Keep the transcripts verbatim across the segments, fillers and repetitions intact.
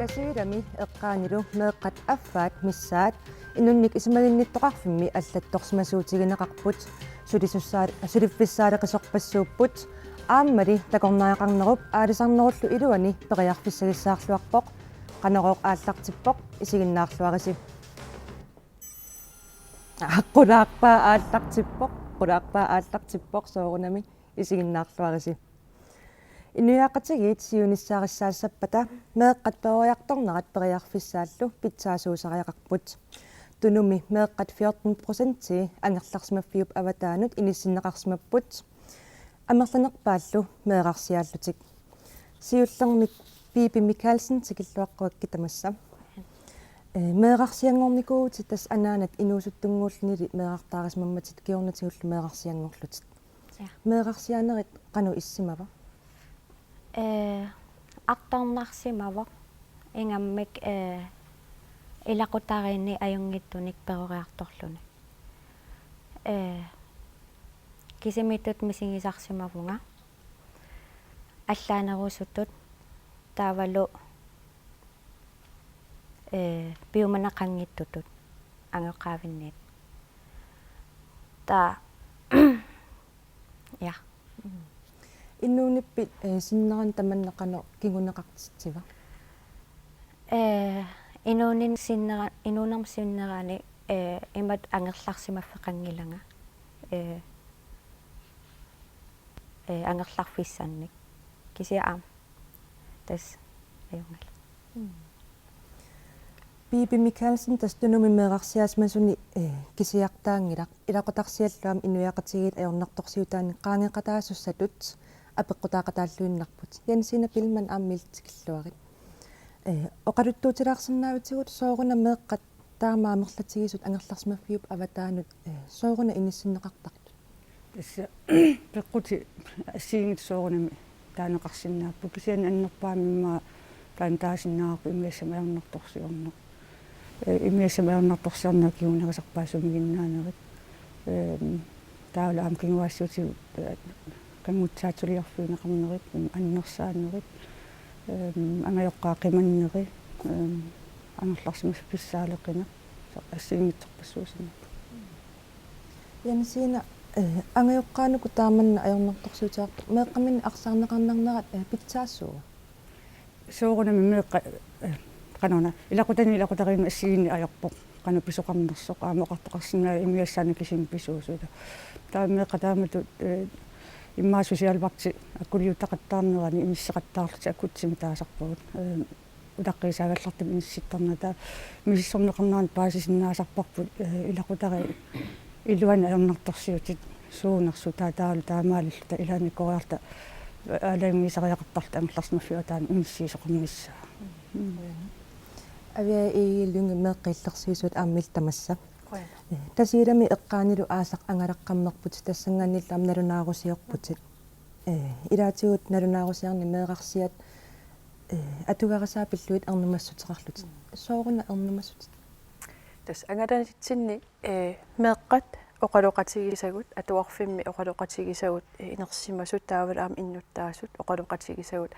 Tasiilami eqqaanilu meeqqat affaat missaat inunnik isumaginnittoqarfimmi allattorsimasuutigineqarput, sulisussaa-, suliffissaaleqisorpassuupput. Aammali takornariaqarnerup aalisarnerullu iluani periarfissagissaarluarpoq. Qanorooq aallartippoq, isiginnaarluarisi. Aa, qulaarpaa aallartippoq, qulaarpaa aallartippoq, soorunami isiginnaarluarisi. Inuiaqatigiit siunissarissaassappata meeqqat peroriartornerat periarfissaallu pitsaasuusariaqarput. Tunumi meeqqat fjorten procentii angerlarsimaffiup avataanut inissinneqarsimapput. Amerlanerpaallu meerarsiaallutik. Siullermik Pipi Michaelsen tikilluaqquakkit tamassa. Ee, meerarsianngornikuuvutit tassa anaanat inuusuttunnguullunili meerartaarisimammatit kingornatigullu meerarsianngorlutit. Ja. Meerarsianerit qanoq issimava? Ee, artornarsimavoq ingammik, ee, ilaqutariinni ajunngitsunik peroriartorluni. Ee, kisimiittut misigisarsimavunga. Allaanerusutut taavalu, ee, piumaneqanngitsutut angajoqqaavinniit. Taava, ja. Inuunippit, ee, sinnerani tamanna qanoq kinguneqartitsiva? Ee, inuunin sinnera-, inuunerma sinnerani, ee, imatut angerlarsimaffeqanngilanga. Ee, ee, angerlarfissannik. Kisianni aamma tassa ajunngilaq. Mm. Pipi Michaelsen, tassa Tunumi meerarsiaasimasuni, ee, kisiartaanngilaq. Ilaqutariinnarlu aamma inuiaqatigiit ajornartorsiutaannik qaangeqataasussatut apeqqutaaqataalluinnarput. Jensine Billmann aamma illit tikilluarit. Ee, oqaluttuutilaarsinnaavitigut sooruna meeqqat taama amerlatigisut angerlarsimaffiup avataanut, ee, sooruna inissinneqartartut? Tassa peqqutit assigiinngitsut soorunami taaneqarsinnaapput, kisianni annerpaamik immaqa plantaasinnaavarput imigassamik ajornartorsiorneq. Ee, imigassamik ajornartorsiorneq kingunerisarpaa sumiginnaanerit. Ehm, taavalu aamma kinguaassiuutigut, ee, kanngutsaatsuliorfigineqarnerit, annersaanerit, ehm, angajoqqaat qimanneri, ehm, angerlarsimaffissaaleqineq, assigiinngitsorpassuusinnaapput. Jensine, ee, angajoqqaanuku taamanna ajornartorsiutigaarput, meeqqaminnik arsaarneqarnarnerat, ee, pitsaassuua? Soorunami meeqqat, ee, qanoruna, ilaqutani ilaqutariinnut assigiinneq ajorpoq qanoq pisoqarnersoq, aamma oqartoqarsinnaavoq imigassaannik kisiisa pisuusut. Taava meeqqat taamatut, ee, immaqa socialvagti akkuliutaqattaarnerani inisseqattaarlutik akutsimik taasarpagut. Ee, utaqqisaagallartumik inissittarnata misissorneqarnerani paasisinnaasarparput, ee, ilaqutariit iluanni ajornartorsiutit suunersut taava taavalu taamaalilluta ilaanni koriarta, ee, aalajangiisariaqartarluta angerlarsimaffiup avataanut inissiisoqarnissaa. Mm. Aviaja Egede Lynge, meeqqat illersuisuat aamma illit tamassa. Qujanaq. Ee, Tasiilami eqqaanilu aasaq angalaqqammerputit tassanngaanniillu aamma nalunaarusiorputit. Ee, ilaatigut nalunaarusiarneq meerarsiat, ee, atugarisaa pillugit ernumassuteqarlutit. Sooruna ernumassutit? Tassa angalanitsinni, ee, meeqqat oqaloqatigisagut, atuarfimmi oqaloqatigisagut, ee, inersimasut taavalu aamma innuttaasut oqaloqatigisagut.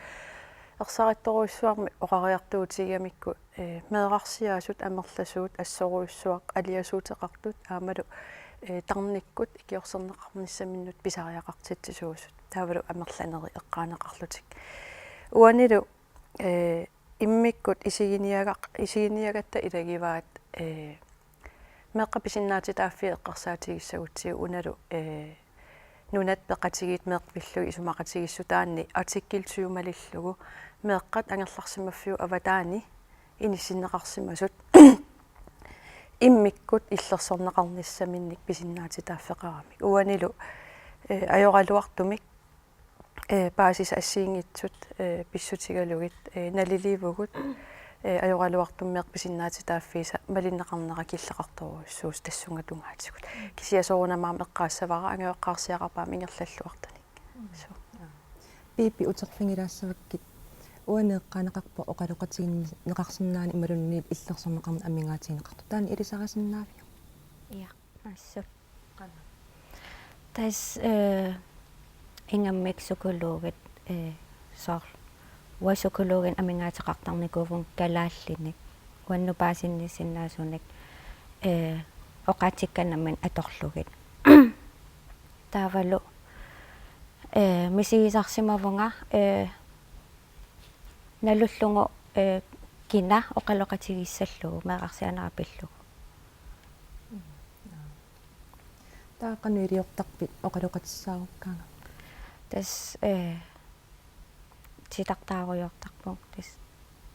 Ersarittorujussuarmik oqariartuutigigamikku, ee, meerarsiaasut amerlasuut assorujussuaq aliasuuteqartut aammalu, ee, tarnikkut ikiorserneqarnissaminnut pisariaqartitsisuusut. Taavalu amerlaneri eqqaaneqarlutik. Uanilu, ee, immikkut isiginiagaq-, isiginiagatta ilagivaat, ee, meeqqat pisinnaatitaaffii eqqarsaatigissagutsigu unalu, ee, nunat peqatigiit meeqqat pillugit isumaqatigiissutaanni artikel tyve malillugu meeqqat angerlarsimaffiup avataani inissinneqarsimasut immikkut illersorneqarnissaminnik pisinnaatitaaffeqaramik. Uanilu, ee, ajoraluartumik, ee, paasisat assigiinngitsut, ee, pissutigalugit, ee, naliliivugut, ee, ajoraluartumik meeqqat pisinnaatitaaffiisa malinneqarnera killeqartorujussuusoq tassunga tungaatigut. Kisianni soorunami aamma eqqaassavara angajoqqaarsiaqarpoq aamma ingerlalluartunik. Suu. Pipi, uterfigilaassavakkit. Uani eqqaaneqarpoq oqaloqatigineqarsinnaanera imaluunniit illersorneqarneq amigaatigineqartoq. Taanna ilisarisinnaaviuk? Ja, assut. Tassa, ee, ingammik psykologit, ee, soorlu Uanga psykologimik amigaateqartarnikuuvunga kalaallinik. Uannut paasinnissinnaasunik, ee, oqaatsikka nammineq atorlugit. Taavalu, ee, misigisarsimavunga, ee, nalullugu, ee, kina oqaloqatigissallugu meerarsianeq pillugu. Taava qanoq iliortarpit oqaloqatissaarukkaangama? Tassa, ee, titartaarujoortarpunga tassa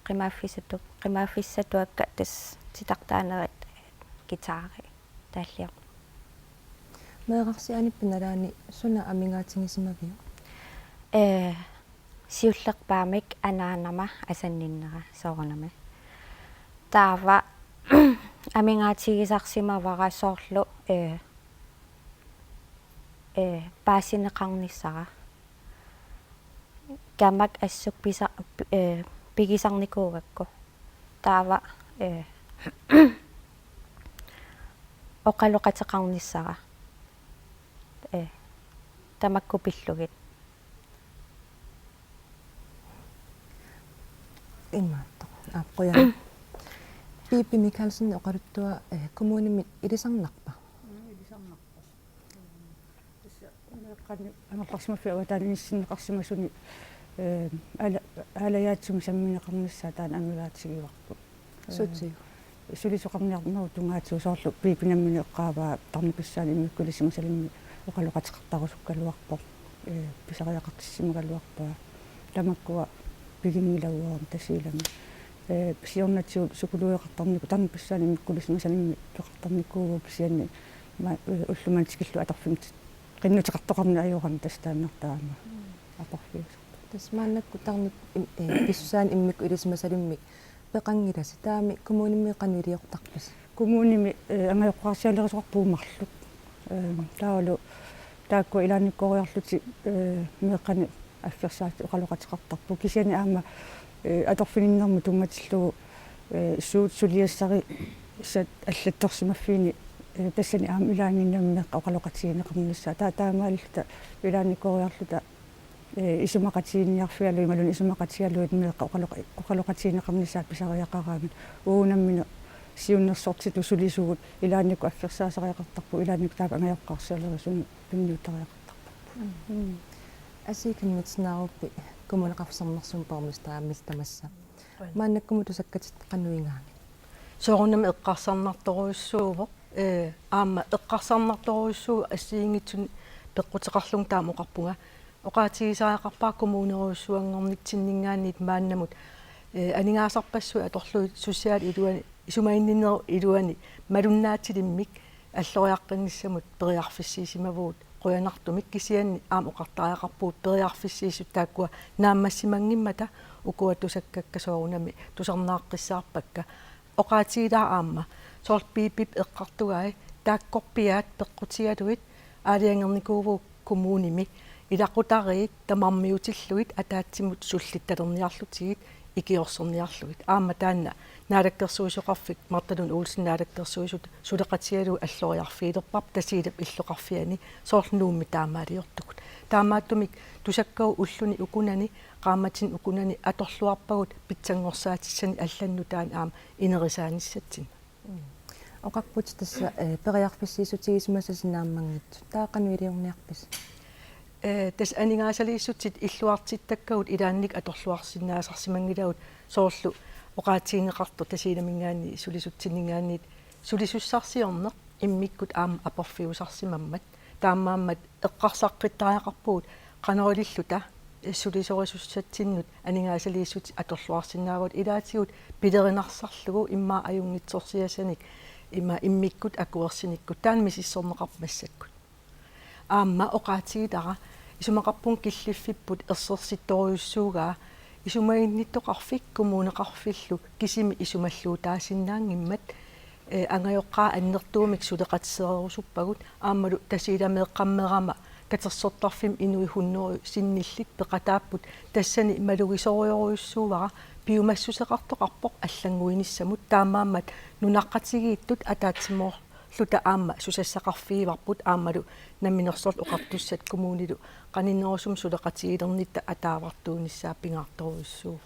qimaaffissatu-, qimaaffissatuakka tassa titartaanerit guitari taalliorpoq. Meerarsianippit nalaani suna amigaatigisimaviuk? Ee, siullerpaamik anaanama asanninnera soorunami. Taava amigaatigisarsimavara soorlu, ee, ee, paasineqarnissara. Kamak assut pisa-, pi-, ee, pigisarnikuugakku. Taava, ee, oqaloqateqarnissara. Ee, tamakku pillugit. Imaattoq. Aap, qujanaq. Pipi Michaelsen oqaluttuaq, ee, kommunimi ilisarnarpa? Aa, ilisarnarpoq. Tassa meeqqani angerlarsimaffia avataaniissinneqarsimasuni, ee, aala-, aalajaatsimik sammineqarnissaa taanna amigaatigivarput. Suutigut? Sulisoqarniarnerup tungaatigut soorlu Pipi nammineq eqqaavaa tarnip pissusaani immikkut ilisimasalimmik oqaloqateqartarusukkaluarpoq. Ee, pisariaqartissimagaluarpaa. Tamakkua piginngilagut Tasiilami. Ee, siornatigut psykologeqartarnikkut tarnip pissusaani immikkut ilisimasalimmik peqartarnikuuvugut kisianni ma-, ee, ullumimut tikillugu atorfimmi qinnuteqartoqarneq ajorami tassa taannartaa aamma aporfiusarpoq. Tassa maannakkut tarnip im-, ee, pissusaani immikkut ilisimasalimmik peqanngilasi, taava kommunimi qanoq iliortarpisi? Kommunimi, ee, angajoqqaarsialerisoqarpugut marluk. Ee, taavalu taakkua ilaannikkooriarlutik, ee, meeqqanik aggersaatit oqaloqateqartarput. Kisianni aamma, ee, atorfininnermut tunngatillugu, ee, suut suliassarissat allattorsimaffiini, ee, tassani aamma ilaanni nammineq oqaloqatigineqarnissaa. Taa-, taamaalilluta ilaannikkooriarluta ee, isumaqatigiinniarfigalugit imaluunniit isumaqatigalugit meeqqat oqaloqa-, oqaloqatigineqarnissaat pisariaqaraangat. Uagut nammineq siunnersortitut sulisugut ilaannikkut aggersaasariaqartarpugut, ilaannikkut taakku angajoqqaarsialerisunut tunniuttariaqartarparput. Mm. Mm. Asii Chemnitz Narup Kommuneqarfik Sermersooq borgmesteri aamma tamassa. Qujan. Maannakkumut tusakkatit qanoq igaanngit? Soorunami eqqarsarnartorujussuuvoq, ee, aamma eqqarsarnartorujussuuvoq assigiinngitsunik peqquteqarlunga taama oqarpunga. Oqaatigisariaqarpara kommunerujussuanngornitsinninngaanniit maannamut, ee, aningaasarpassuit atorlugit susiaat iluani, isumaginninnerup iluani malunnaatilimmik alloriaqqinnissamut periarfissiisimavugut. Qujanartumik kisianni aamma oqartariaqarpugut periarfissiisut taakkua naammassimanngimmata ukua tusakkakka soorunami tusarnaaqqissaarpakka. Oqaatigilaarpara aamma soorlu Pipip eqqartugai taakkorpiaat peqqutigalugit aalajangernikuuvugut kommunimi ilaqutariit tamarmiutillugit ataatsimut sullittalerniarlutigit ikiorserniarlugit. Aamma taanna naalakkersuisoqarfik Martha Lund Olsen naalakkersuisut suleqatigalugu alloriarfigilerparput Tasiilap illoqarfiani soorlu Nuummi taamaaliortugut. Taamaattumik tusakkagut ulluni ukunani, qaammatini ukunani atorluarpagut pitsanngorsaatissani allanut taanna aamma inerisaanissatsinnik. Mm. Oqarputit tassa, ee, periarfissiissutigisimasasi naammanngitsut. Taava qanoq iliorniarpisi? Ee, tassa aningaasaliissutit illuartittakkagut ilaannikkut atorluarsinnaasarsimanngilagut soorlu oqaatigineqartoq Tasiilaminngaanniit sulisutsinninngaanniit sulisussarsiorneq immikkut aamma aporfiusarsimammat. Taamaammat eqqarsaqqittariaqarpugut qanoq ililluta sulisorusussatsinnut aningaasaliissutit atorluarsinnaavagut ilaatigut pilerinarsaarlugu immaqa ajunngitsorsiasanik ima immikkut akuersinikkut taanna misissorneqarpoq massakkut. Aamma oqaatigilara isumaqarpunga killiffipput ersersittorujussuugaa isumaginnittoqarfik kommuneqarfillu kisimi isumalluutaasinnaanngimmat, ee, angajoqqaat annertuumik suleqatissereerusuppagut aammalu Tasiilameeqqammerama katersortarfimmi inuit hunnorujut sinnillit peqataapput tassani malugisorujorujussuuara piumassuseqartoqarpoq allannguinissamut taamaammat nunaqqatigiittut ataatsimoor- -luta aamma susassaqarfigivarput aammalu Namminersorlutik Oqartussat kommunilu qaninnerusumik suleqatigilernitta ataavartuunissaa pingaartorujussuuvoq.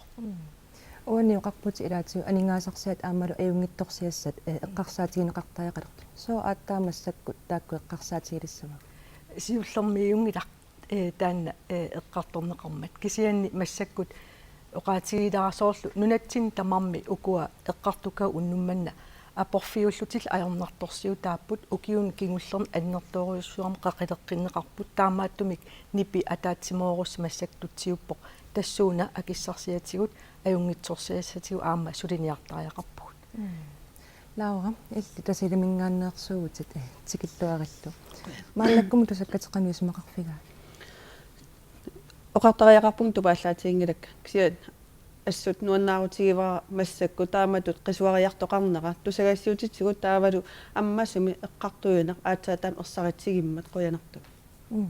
Uani oqarputit ilaatigut aningaasarsiat aammalu ajunngitsorsiassat, eh, eqqarsaatigineqartariaqalertut. Sooq aatsaat massakkut taakku eqqarsaatigilissavagut? Siullermik ajunngilaq, eh, taanna, eh, eqqartorneqarmat. Kisianni massakkut oqaatigilaarsoorlu nunatsinni tamarmi ukua eqqartukkagut unnuk manna aporfiullutillu ajornartorsiutaapput, ukiuni kingullerni annertoorujussuarmik qaqileqqinneqarput, taamaattumik nipi ataatsimoorussi massakkut tutsiuppoq tassuuna akissarsiatigut ajunngitsorsiassatigut aamma suliniartariaqarpugut. Mm. Laura, illit Tasiilaminngaanneersuuvutit, eh, tikilluarillu. Maannakkumut tusakkatit qanoq isumaqarfigaat? Oqartariaqarpunga tupaallaatiginngilakka. Kisianni assut nuannaarutigivara massakkut taamatut qisuariartoqarnera. Tusagassiuutitigut taavalu ammasumik eqqartuineq aatsaat taama ersaritsigimmat qujanartumik. Mm.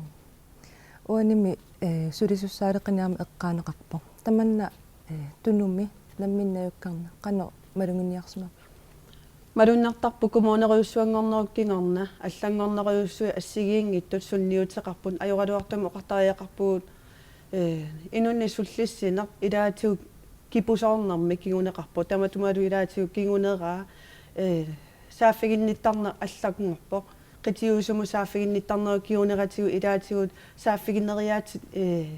Uanimi, eh, sulisussaaleqineq aamma eqqaaneqarpoq. Tamanna, eh, Tunumi nammineq najukkarneq qanoq maluginiarsimava? Malunnartarpoq kommunerujussuanngornerup kingorna, allanngornerujussuit assigiinngitsut sunniuteqarput, ajoraluartumik oqartariaqarpugut, eh, inunnik sullissineq ilaatigut kipusoornermik kinguneqarpoq, tamatumalu ilaatigut kinguneraa, eh, saaffiginnittarneq allanngorpoq, qitiusumut saaffiginnittarnerup kinguneratigut ilaatigut saaffigineriaatsit, eh,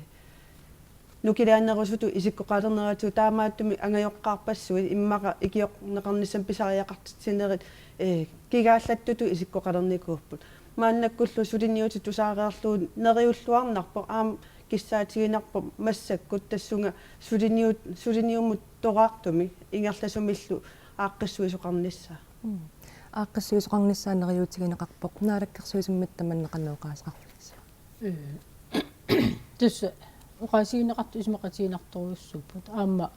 nukilaannerusutut isikkoqalerneratigut, taamaattumik angajoqqaarpassuit immaqa ikiorneqarnissamut pisariaqartitsinerit, eh, kigaallattutut isikkoqalernikuupput. Maannakkullu suliniutit tusaareerlugit neriulluarnarpoq, aamma kissaatiginarpoq massakkut tassunga suliniut-, suliniummut toraartumik ingerlasumillu aaqqissuisoqarnissaa. Mm. Aaqqissuisoqarnissaa neriuutigineqarpoq. Naalakkersuisummi tamanna qanoq oqaaseqarfigissiuk? Ee, tassa oqaasigineqartut isumaqatiginartorujussuupput. Aamma,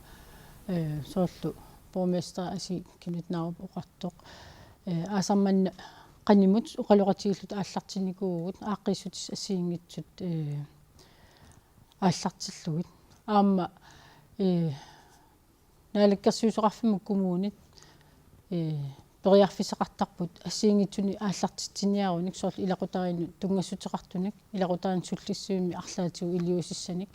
ee, soorlu borgmester Asii Chemnitz Narup oqartoq, ee, aasaq manna qanimut oqaloqatigiilluta aallartinnikuuvugut, aaqqiissutissat assigiinngitsut, ee, aallartillugit. Aamma, ee, Naalakkersuisoqarfimmut kommunit, ee, periarfissaqartarput assigiinngitsunik aallartitsiniarunik, soorlu ilaqutariinnut tunngassuteqartunik, ilaqutariinnut sullissivimmi arlaatigut iliuusissanik,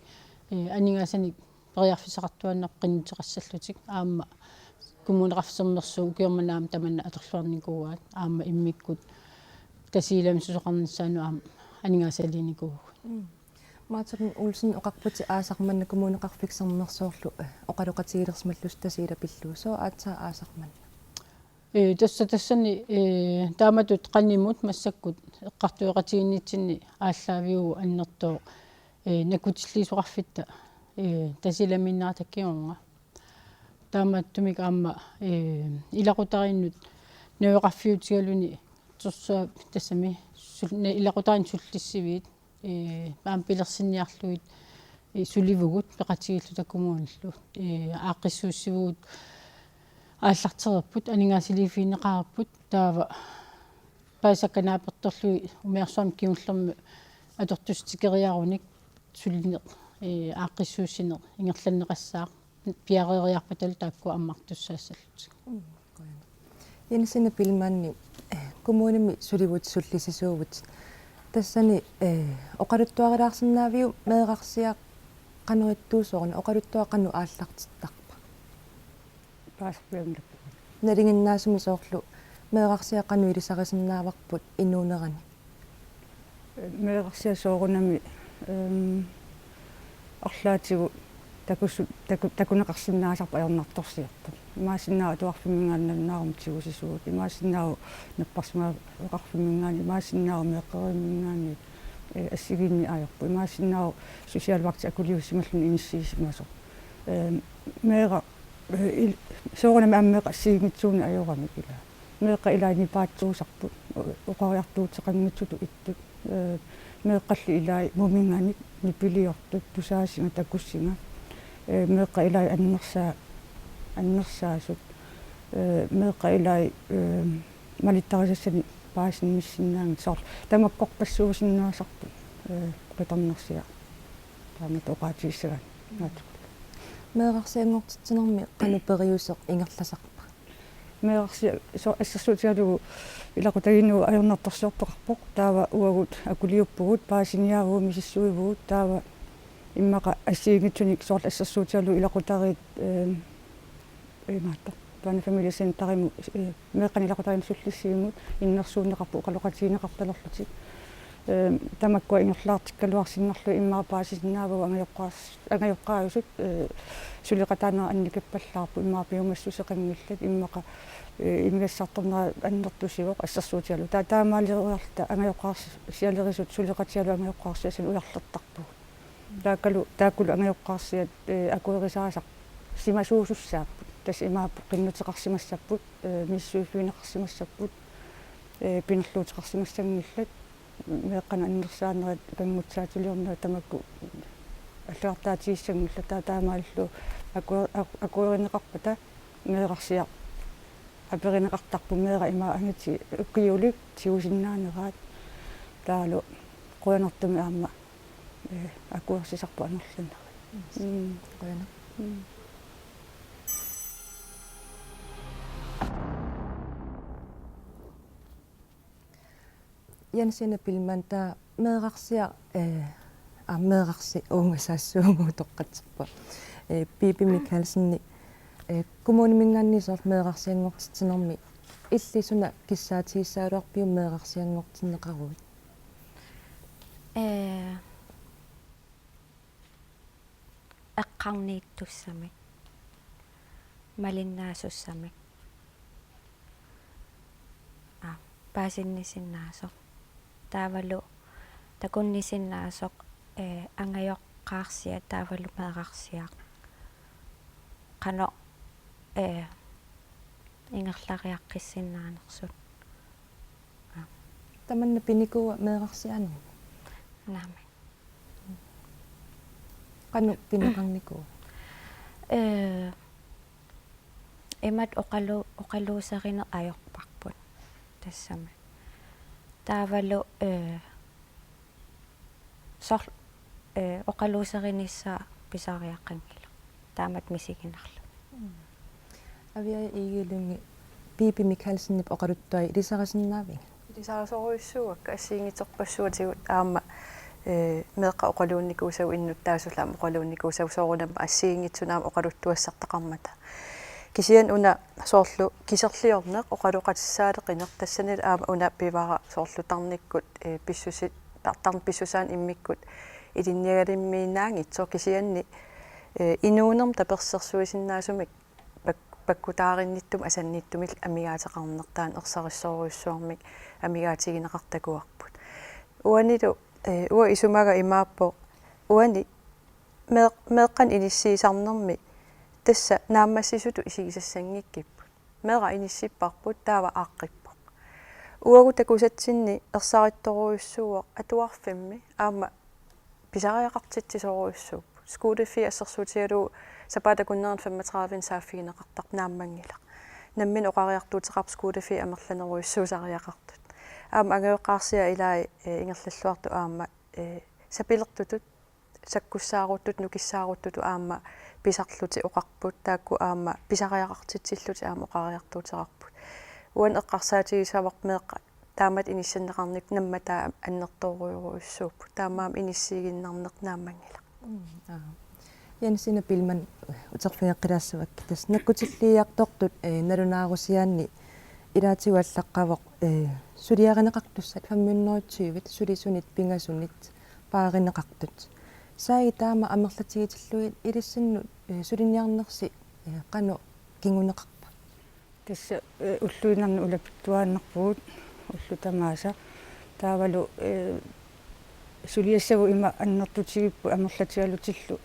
ee, aningaasanik periarfissaqartuaannarpoq qinnuteqassallutik, aamma Kommuneqarfik Sermersuup ukioq manna aamma tamanna atorluarnikuuaat, aamma immikkut Tasiilami susoqarnissaanut aamma aningaasaliinikuuvugut. Mm. Martin Olsen, oqarputit aasaq manna Kommuneqarfik Sermersuurlu, eh, oqaloqatigilersimallusi Tasiilap pillugu. Sooq aatsaat aasaq manna? Ee, tassa tassani, ee, taamatut qanimut massakkut eqqartueqatigiinnitsinni aallaaviuvoq annertooq, ee, nakkutilliisoqarfitta, ee, Tasiilamiinnerata kingorna. Taamaattumik aamma, ee, ilaqutariinnut najugaqarfiutigaluni torsuap tassami sul-, ne-, ilaqutariinnut sullissiviit, ee, aamma pilersinniarlugit, ee, sulivugut peqatigiilluta kommunillu. Ee, aaqqissuussivugut aallartereerput, aningaasaliiffigineqareerput, taava paasisakka naapertorlugit umiarsuarmi kingullermi atortussuteqariarunik sulineq, ee, aaqqissuussineq ingerlanneqassaaq, piareeriarpatalu taakku ammartussaassallutik. Mm, qujanaq. Jensine Biilmann, eh, kommunimi sulivutit sullissisuuvutit. Tassani, eh, oqaluttuarilaarsinnaaviuk meerarsiaq qanoq ittuusoq una, oqaluttuaq qanoq aallartittarpa? Paasarpianngilakka. Nalinginnaasumik soorlu meerarsiaq qanoq ilisarisinnaavarput inuunerani? Meerarsiaq soorunami, ehm, arlaatigut takussu-, taku-, takuneqarsinnaasarput ajornartorsiorpoq. Imaassinnaavoq atuarfimminngaanniit nalunaarumik tigusisuuvoq. Imaassinnaavoq napparsimmaveqarfimminngaanniit, imaassinnaavoq meeqqerivimminngaanniit, eh, assigiinneq ajorpoq. Imaassinnaavoq socialvagtit akuliussimalluni inissiisimasoq. Ehm, meeraq, eh, il-, soorunami aamma meeqqat assigiinngitsuunik ajoramik ilaa. Meeqqat ilaat nipaatsuusarput, o-, oqariartuuteqanngitsutut ittut. Ee, meeqqallu ilaat muminganik nipiliortut, tusaasinga, takusinga. Ee, meeqqat ilaat annersaa-, annersaasut. Ee, meeqqat ilaat, ee, malittarisassanik paasinnissinnaanngitsut. Soorlu tamakkorpassuusinnaasarput, ee, qitornarsiaq. Taamatut oqaatigissagaanni. Naatsukulla. Meerarsianngortitsinermi qanoq periuseq ingerlasarpa? Meerarsiaq so-, assersuutigalugu ilaqutariinnagu ajornartorsiortoqarpoq, taava uagut akuliuppugut, paasiniaavugut, misissuivugut, taava immaqa assigiinngitsunik soorlu assersuutigalugu ilaqutariit, ehm, imaattoq, Børnefamiliecenterimut, eh, meeqqanik ilaqutariinnatik Sullissivimut innersuunneqarput oqaloqatigineqartalerlutik. Ehm, tamakkua ingerlaartikkaluarsinnarlugit immaqa paasisinnaavagut angajoqqaars-, angajoqqaajusut, eh, suleqataanerat annikippallaarpoq, immaqa piumassuseqanngillat, immaqa, eh, imigassartornera annertusivoq assersuutigalugu. Taa-, taamaaleriarluta angajoqqaarsialerisut suleqatigalugit angajoqqaarsiasanik ujarlertarpugut. Taakkalu, taakkulu angajoqqaarsiat, eh, akuerisaasarsimasuusussaapput. Tassa imaappoq qinnuteqarsimassapput, eh, misissuiffigineqarsimassapput, eh, pinerluuteqarsimassanngillat, meeqqanik annersaanerat kanngutsaatiliornerat tamakku allagartaatigissanngilagut, taamaalillutik aku-, aku-, akuerineqarpata meerarsiaq aperineqartarpoq, meeraq ima angutit ukiulik tigusinnaaneraat, taavalu qujanartumik aamma, eh, akuersisarput amerlanerit. Mm. Mm. Qujanaq. Mm. Jensine Billmann, taava meerarsiaq, eh, aa, meerarsi uunga saassuugut utoqqatserpunga. Eh, Pipi Michaelsenip, eh, kommuniminngaanniit soorlu meerarsianngortitsinermi illit suna kissaatigissagaluarpiuk meerarsianngortinneqaruit? Eh, eqqarniittussamik, malinnaasussamik, aa, paasinnisinnaasoq, taavalu takunnisinnaasoq, eh, angajoqqaarsiat taavalu meerarsiaq qanoq, eh, ingerlariaqqissinnaanersut. Aa. Tamanna pinikuua meerarsianermi? Naamik. Qanoq pineqarnikuua? Eh, imatut oqalu-, oqaluuserineq ajorparput tassami. Taavalu, eh, soorlu, eh, oqaluuserinissaa pisariaqanngilaq taamatut misiginarluni. Mm. Aviaja Egede Lynge, Pipi Michaelsenip oqaluttuai ilisarisinnaaviuk? Ilisarisorujussuuakka, assigiinngitsorpassuatigut aamma, eh, meeqqat oqaluunnikuusagut, innuttaasut aamma oqaluunnikuusagut, soorunami assigiinngitsunik aamma oqaluttuassartaqarmata. Kisianni una soorlu kiserliorneq, oqaloqatissaaleqineq, tassanilu aamma una pivara soorlu tarnikkut, eh, pissusi-, tar-, tarnip pissusaanik immikkut ilinniagalimmiinnaanngitsoq, kisianni, eh, inuunermi tapersersuisinnaasumik pak-, pakkutaarinnittumik asannittumillu amigaateqarneq taanna ersarissorujussuarmik amigaatigineqartakuarput. Uanilu, eh, uanga isumaga imaappoq, uani meeq-, meeqqanik inissiisarnermi tassa naammassisutut isigisassanngikkippat. Meeraq inissipparput, taava aaqqippoq. Uagut takusatsinni ersarittorujussuuvoq atuarfimmi aamma pisariaqartitsisorujussuupput. Skolefri assersuutigalugu sapaatip akunneranut femogtredive saaffigineqartarpoq naammanngilaq. Nammineq oqariartuuteqarpoq skolefri amerlanerujussuusariaqartut. Aamma angajoqqaarsiat ilai, eh, ingerlalluartut aamma, eh, sapilertutut, sakkussaaruttutut, nukissaaruttutut aamma pisarlutik oqarput, taakku aamma pisariaqartitsillutik aamma oqariartuuteqarput. Uani eqqarsaatigissavarput meeqqat taamatut inissinneqarnikkut nammataa annertoorujorujussuupput. Taamaammat inissiiginnarneq naammanngilaq. Mm, aa. Jensine Billmann, uterfigeqqilaassavakka. Tassa nakkutilliiartortut, eh, nalunaarusiaanni ilaatigut allaqqavoq, eh, suliarineqartussat fem hundrede tyve sulisunit pingasunit paarineqartut. Saagit taama amerlatigitillugit ilissinnut, eh, suliniarnersi, eh, qanoq kinguneqarpa? Tassa, eh, ulluinnarni ulapittuaannarpugut ullut tamaasa. Taavalu, eh, suliassagut ima annertutigipput amerlatigalutillu,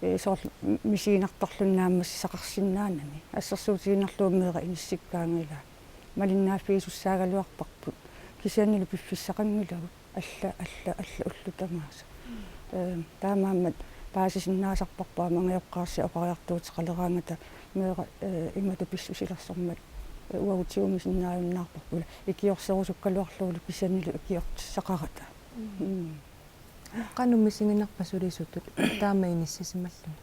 eh, soorlu mi-, misiginartarluni naammassisaqarsinnaanani. Assersuutigiinnarlugu meeraq inissikkaangat ilaa. Malinnaaffigisussaagaluarparput. Kisiannili piffissaqanngilagut. Alla, alla, alla ullut tamaasa. Ee, taamaammat paasisinnaasarparput aamma angajoqqaarsiat oqariartuuteqaleraangata meeraq, ee, imatut pissusilersormat, ee, uagut tigumisinnaajunnaarparput. Ikiorserusukkaluarlugulu kisiannili ikiortissaqarata. Mm. Mm. Qanoq misiginarpa sulisutut taama inissisimalluni?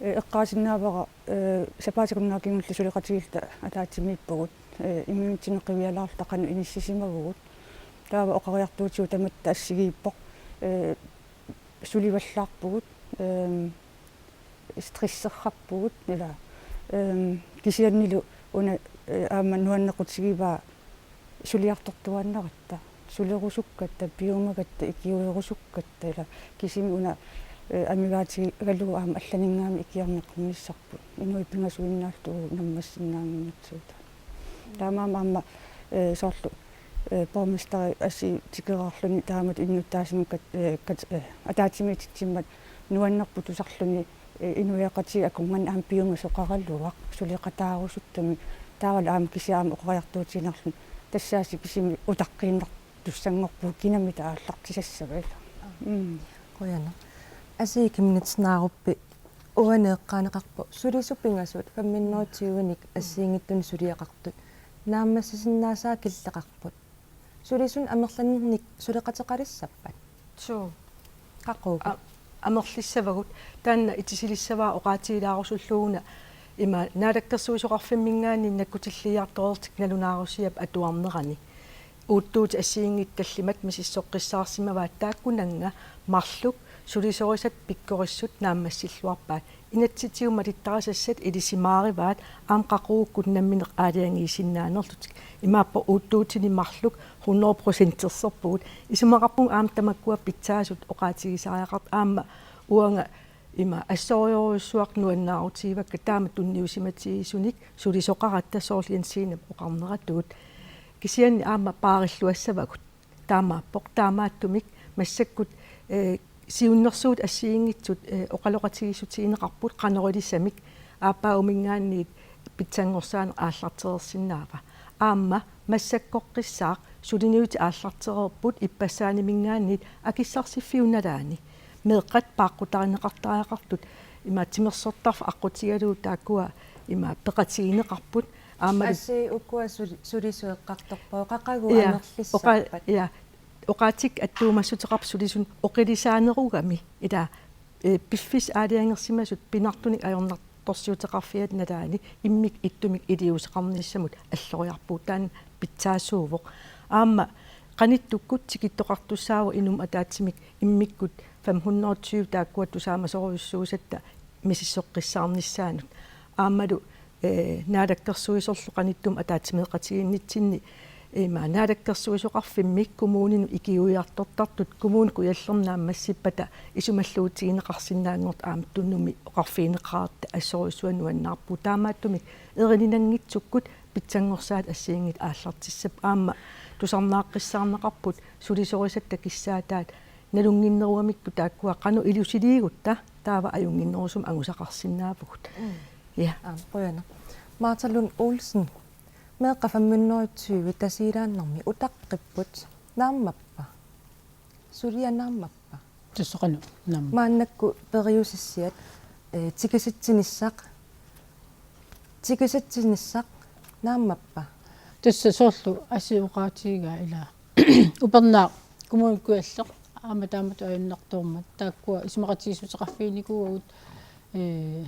Ee, eqqaasinnaavara, ee, sapaatip akunnera kingulleq suleqatigiilluta ataatsimiippugut. Ee, immitsinnut qivialaarluta qanoq inissisimavugut. Taava oqariartuutigut tamatta assigiippoq. Ee, sulivallaarpugut. Ehm, stresserrappugut ila. Ehm, kisiannili una, ee, aamma nuannequtigivaa suliartortuaannaratta. Sulerusukkatta, piumagatta, ikiuerusukkatta ila. Kisimi una, ee, amigaatigalugu aamma allaninngaanniit ikiorneqarnissarput. Inuit pingasuinnaallutik naammassinnaannginnatsigu. Taamaammat aamma, ee, soorlu, ee, borgmesteri asii tikeraarluni taamatut innuttaasimasut, ee, kat-, ee, ataatsimiititsimmat nuannerpoq tusarluni, ee, inuiaqatigiit akornanni aamma piumasoqaraluaq suleqataarusuttumik taavalu aamma kisianni aamma oqariartuutiinnarluni tassaasiit kisimi utaqqiinnartussanngorpugut kinamita aallartisassavai. Mm. Qujanaq. Asii Chemnitz Naruppi uani eqqaaneqarpoq sulisut pingasut femhundrede og tyve-nik assigiinngitsunik suliaqartut. Naammassisinnaasaat killeqarput. Sulisunut amerlanernik suleqateqalissappat? Suu. Qaqugu? A-, amerlissavagut. Taanna itisilissavaa oqaatigilaarusullugu una ima Naalakkersuisoqarfimminngaanniit nakkutilliiartoreertikka nalunaarusiap atuarnerani. Uuttuutit assigiinngitsut tallimat misissoqqissaarsimavaat taakkunannga marluk sulisorisat pikkorissut naammassilluarpaat. Inatsisitigut malittarisassat ilisimaarivaat aamma qaqugukkut nammineq aalajangiisinnaanerlutik. Imaappoq uuttuutini marluk hundrede procentersorpugut. Isumaqarpunga aamma tamakkua pitsaasut oqaatigisariaqartut aamma uanga ima assorujussuaq nuannaarutigivakka taama tunniusimatigisunik sulisoqaratta soorlu Jensine oqarneratuut. Kisianni aamma paarilluassavagut. Taamaappoq taamaattumik massakkut, ee, siunnersuutit assigiinngitsut, ee, oqaloqatigiissutigineqarput qanoq ilisamik aappaaguminngaanniit pitsanngorsaaneq aallartereersinnaava. Aamma massakkorpiaq suliniutit aallartereerput ippassaaniminngaanniit akissarsiffiup nalaani. Meeqqat paaqqutarineqartariaqartut ima timersortarfik aqqutigalugu taakkua ima peqatigineqarput. Aammalu Asii ukua suli-, sulisut eqqartorpagut qaqugu Ja, amerlissappat? Oqa-, ja. Oqaatikkut attuumassuteqarput sulisunut oqilisaanerugami ila, ee, piffissap aalajangersimasut pinartunik ajornartorsiuteqarfiata nalaani immikkut ittumik iliuuseqarnissamut alloriarpugut taanna pitsaasuuvoq. Aamma qanittukkut tikittoqartussaavoq inummut ataatsimik immikkut femhundrede og tyve taakkua tusaamasorujussuusatta misissoqqissaarnissaannut. Aammalu, ee, naalakkersuisorlu qanittumut ataatsimeeqatigiinnitsinni ima naalakkersuisoqarfimmi kommuninut ikiuiartortartut Kommune Kujallermi naammassippata isumalluutigineqarsinnaanngortut aamma Tunumi oqarfigineqaratta assorujussuaq nuannaarpugut. Taamaattumik erininanngitsukkut pitsanngorsaatit assigiinngitsut aallartissapput aamma tusarnaaqqissaarneqarput sulisorisatta kissaataat nalunnginnerugamikku taakkua qanoq ilusiliigutta taava ajunnginnerusumik angusaqarsinnaavugut. Mm. Ja. Aap, qujanaq. Martha Lund Olsen, meeqqat femhundrede og tyve Tasiilaannarmi utaqqipput. Naammappa? Suliaq naammappa? Tassa qanoq naamma? Maannakkut periusissiat, ee, tikisitsinissaq. Tikisitsinissaq naammappa? Tassa soorlu Asii oqaatigaa ila. Upernaaq Kommune Kujalleq aamma taamatut ajornartormat. Taakkua isumaqatigiissuteqarfiginikuuagut, ee,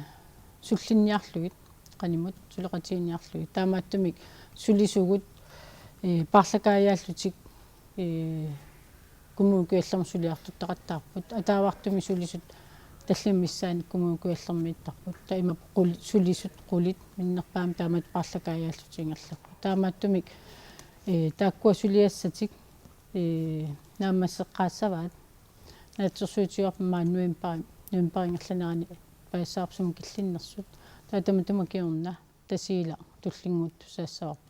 sullinniarlugit, qanimut suleqatiginniarlugit. Taamaattumik sulisugut, ee, paarlakaajaallutik, ee, Kommune Kujallermut suliartortaqattaarput. Ataavartumik sulisut tallimat missaanni Kommune Kujallermiittarput. Taava ima qul-, sulisut qulit minnerpaamik taamatut paarlakaajaallutik ingerlapput. Taamaattumik, ee, taakkua suliassatik, ee, naammasseqqaassavaat. Naalakkersuisut maani novembari, novembari ingerlanerani paasisarput sumi killinnersut. Taava tamatuma kingorna Tasiilaq tullinnguuttusaassavarput.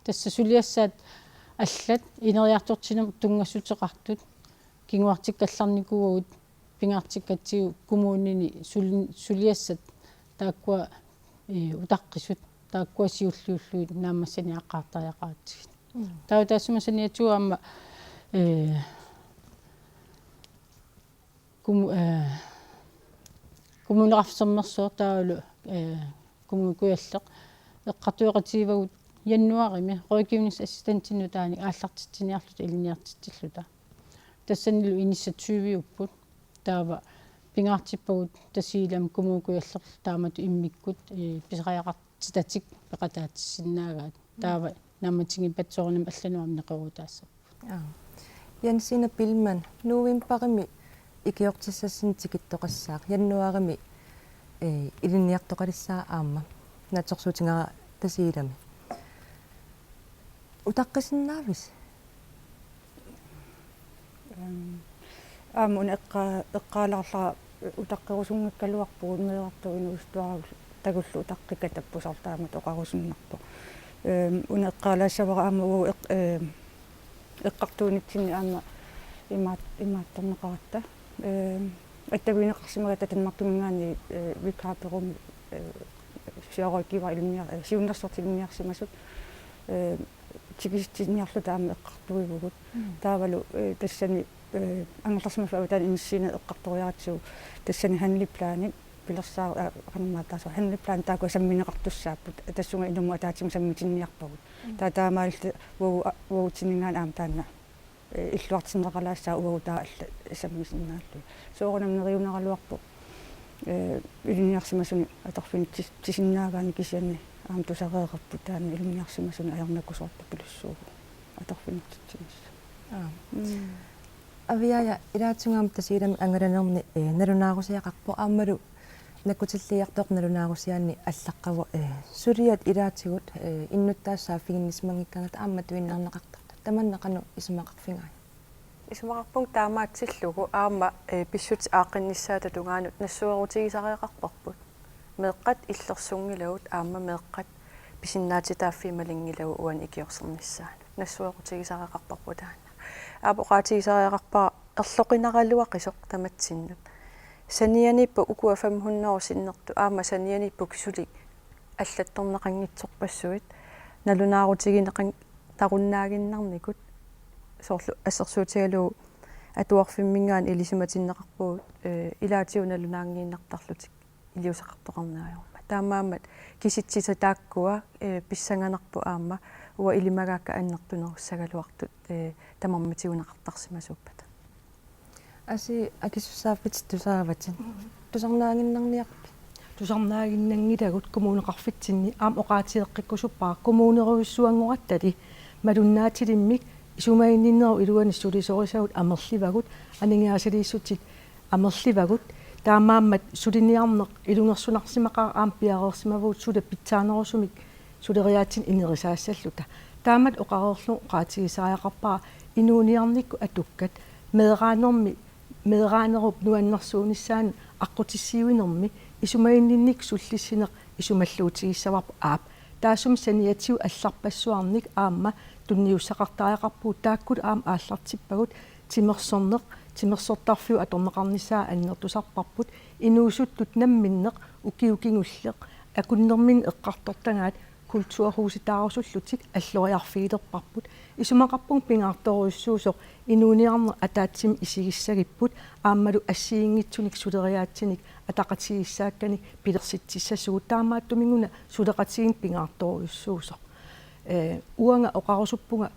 Tassa suliassaat allat ineriartortitsinermut tunngassuteqartut kinguartikkallarnikuuagut pingaartikkatsigu kommunini sul-, suliassat taakkua, ee, utaqqisut taakkua siulliullugit naammassiniaqqaartariaqaratsigit. Mm. Taava taassuma saniatigut aamma, ee, Kommu-, ee, Kommuneqarfik Sermersuup taavalu, ee, Kommune Kujalleq eqqartueqatigivagut januaarimi rådgivningsassistentit nutaanik aallartitsiniarluta ilinniartitsilluta. Tassanilu initiativiupput. Taava pingaartippagut Tasiilami Kommune Kujallerlu taamatut immikkut, ee, pisariaqartitatik peqataatissinnaagaat. Taava naammatigippat soorunami allanut aamma neqeroorutaassappat. Aap. Jensine Billmann, novembarimi ikiortissassinnik tikittoqassaaq, januaarimi, eh, ilinniartoqalissaaq aamma, naatsorsuutigaara Tasiilami. Utaqqisinnaavisi? Ehm, aamma una eqqa-, eqqaalaarlara utaqqirusunngikkaluarpugut, meerartut inuusuttuaraagut tagullu utaqqikkatta pusortaamut oqarusunnarpoq. Ehm, una eqqaalaassavara aamma uagut eq-, ehm, eqqartuunitsinni aamma imaat-, imaattorneqaratta. Ehm, attavigineqarsimagatta Danmarkiminngaanniit, eh, vikarbureaumi, eh, socialrådgiver ilinniar-, eh, siunnersortut ilinniarsimasut, eh, tikisitsiniarluta aamma eqqartuivugut. Mm. Taavalu, eh, tassani, eh, angerlarsimaffik avataani inissiineq eqqartoriaratsigu tassani handleplanit pilersaar-, aa, qanormaattarsoq, handleplanit taakku sammineqartussaapput, tassunga inummut ataatsimut sammitinniarpagut. Mm. Taava taamaalilluta uagu-, uagutsinninngaanniit aamma taanna, eh, illuartinneqalaassaaq uagut taava allat sammisinnaallugit. Soorunami neriunaraluarpoq, eh, ilinniarsimasunik atorfinitsis-, -tisinnaagaanni, kisianni aamma tusareerparput taanna ilinniarsimasunik ajornakusoortorujussuuvoq atorfinitsitsinissaa. Aap. Mm. Aviaja, ilaatigut aamma Tasiilami angalanerni, eh, nalunaarusiaqarpoq aammalu nakkutilliiartoq nalunaarusiaanni allaqqavoq, eh, suliat ilaatigut, eh, innuttaasut saaffiginnissimanngikkagatta aamma matuinnarneqartartut. Tamanna qanoq isumaqarfigaat? Isumaqarpunga taamaatsillugu aamma, eh, pissutsit aaqqinnissaata tungaanut nassuerutigisariaqarparput. Meeqqat illersunngilagut aamma meeqqat pisinnaatitaaffii malinngilagut uani ikiorsernissaanut. Nassuerutigisariaqarparput taanna. Aap, oqaatigisariaqarpara erloqinaraluaqisoq tamatsinnut. Sanianiippoq ukua fem hundrede sinnertut aamma sanianiippoq suli allattorneqanngitsorpassuit. Nalunaarutigineqan-, -tarunnaaginnarnikut soorlu assersuutigalugu atuarfimminngaanniit ilisimatinneqarpugut, eh, ilaatigut nalunaanngiinnartarlutik iliuuseqartoqarneq ajormat. Taamaammat kisitsisitaat taakkua, eh, pissanganarpoq aamma uanga ilimagaakka annertunerussagaluartut, eh, tamarmik tiguneqartarsimasuuppata. Asi, akisussaaffitit tusaavatit. Tusarnaaginnarniarpit? Tusarnaaginnanngilagut kommuneqarfitsinni, aamma oqaatigeqqikkusuppara kommunerujussuanngorattali malunnaatilimmik isumaginninnerup iluani sulisorisagut amerlivagut, aningaasaliissutit amerlivagut, taamaammat suliniarneq ilungersunarsimaqaaq aamma piareersimavagut suli pitsaanerusumik suleriaatsinnik inerisaassalluta. Taamatut oqareerlugu oqaatigisariaqarpara inuuniarnikkut atukkat meeraanermi, meeraanerup nuannersuunissaanut aqqutissiuinermi isumaginninnikkut sullissineq isumalluutigissavarput aap. Taassuma saniatigut allarpassuarnik aamma tunniussaqartariaqarpugut, taakkulu aamma aallartippagut, timersorneq, timersortarfiup atorneqarnissaa annertusarparput, inuusuttut namminneq ukiut kingulliit akunnerminni eqqartortagaat kulturhusitaarusullutik alloriarfigilerparput. Isumaqarpunga pingaartorujussuusoq inuuniarneq ataatsimik isigissagipput aammalu assigiinngitsunik suleriaatsinik ataqatigiissaakkanik pilersitsissasugut, taamaattumik una suleqatigiinneq pingaartorujussuusoq. Eh, uanga oqarusuppunga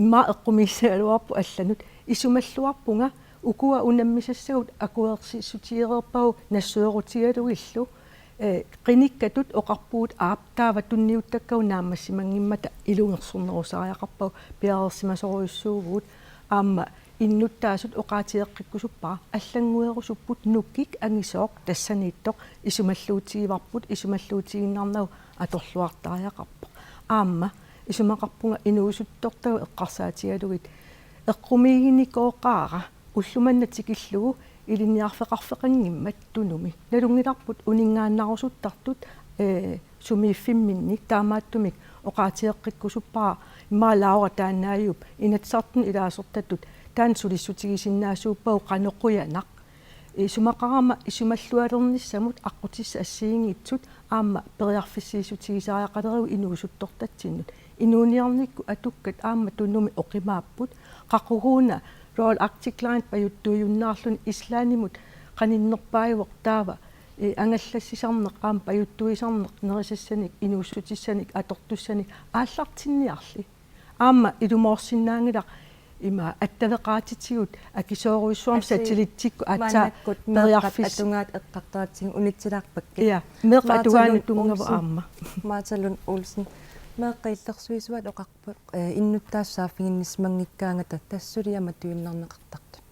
immaqa eqqumiissagaluarpoq allanut, isumalluarpunga ukua unammisassagut akuersissutigereerpagut nassuerutigalugillu, eh, qinikkatut oqarpugut aap, taava tunniuttakkagut naammassimanngimmata ilungersunnerusariaqarpagut, piareersimasorujussuuvugut, aamma innuttaasut oqaatigeqqikkusuppara allannguerusupput, nukik angisooq tassaniittoq isumalluutigivarput, isumalluutigiinnarnagu atorluartariaqarpoq. Aamma isumaqarpunga inuusuttortagut eqqarsaatigalugit eqqumiiginikooqaara ulloq manna tikillugu ilinniarfeqarfeqanngimmat Tunumi. Nalunngilarput uninngaannarusuttartut, eh, sumiiffimminni, taamaattumik oqaatigeqqikkusuppara immaqa Laura taannaajup Inatsisartuni ilaasortatut taanna sulissutigisinnaasuuppagu, qanoq qujanaq. Isumaqarama isumallualernissamut aqqutissat assigiinngitsut aamma periarfissiissutigisariaqalerigut inuusuttortatsinnut. Inuuniarnikkut atukkat aamma Tunumi oqimaapput. Qaquguuna Royal Arctic Line pajuttuujunnaarluni Islandimut qaninnerpaavoq, taava, eh, angallassisarneq aamma pajuttuisarneq nerisassanik, inuussutissanik, atortussanik aallartinniarli. Aamma ilumoorsinnaanngilaq ima attaveqaatitigut akisoorujussuarmik. Asi, satellitsikkut aatsaat maannakkut meeqqat periarfis-, atugaat eqqartoratsigit unitsilaarpakkit. Ja, meeqqat Martha atugaanni Lund tunngavoq Olsen. Aamma. Martha Lund Olsen. Meeqqat illersuisuat oqarput, eh, innuttaasut saaffiginnissimanngikkaangata tassa suliat matuinnarneqartartut.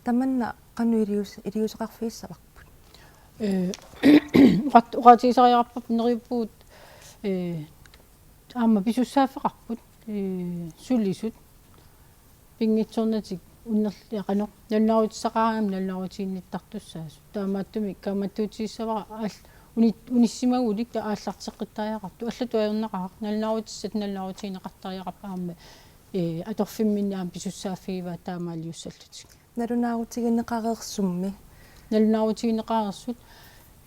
Tamanna qanoq ilius-, iliuuseqarfigissavarput? Eh, oqat-, oqaatigisariaqarparput neriuppugut, eh, aamma pisussaaffeqarput, eh, sulisut. Pinngitsoornatik unnerliaqanoq, nalunaarutissaqaramik nalunaarutiginnittartussaasut. Taamaattumik kaammattuutigissavara aal-, uni-, unissimagulik aallarteqqittariaqartut. Allatut ajornaqaaq, nalunaarutissat nalunaarutigineqartariaqarput aamma, eh, atorfimminni aamma pisussaaffigivaat taamaaliussallutik. Nalunaarutigineqareersummi? Nalunaarutigineqareersut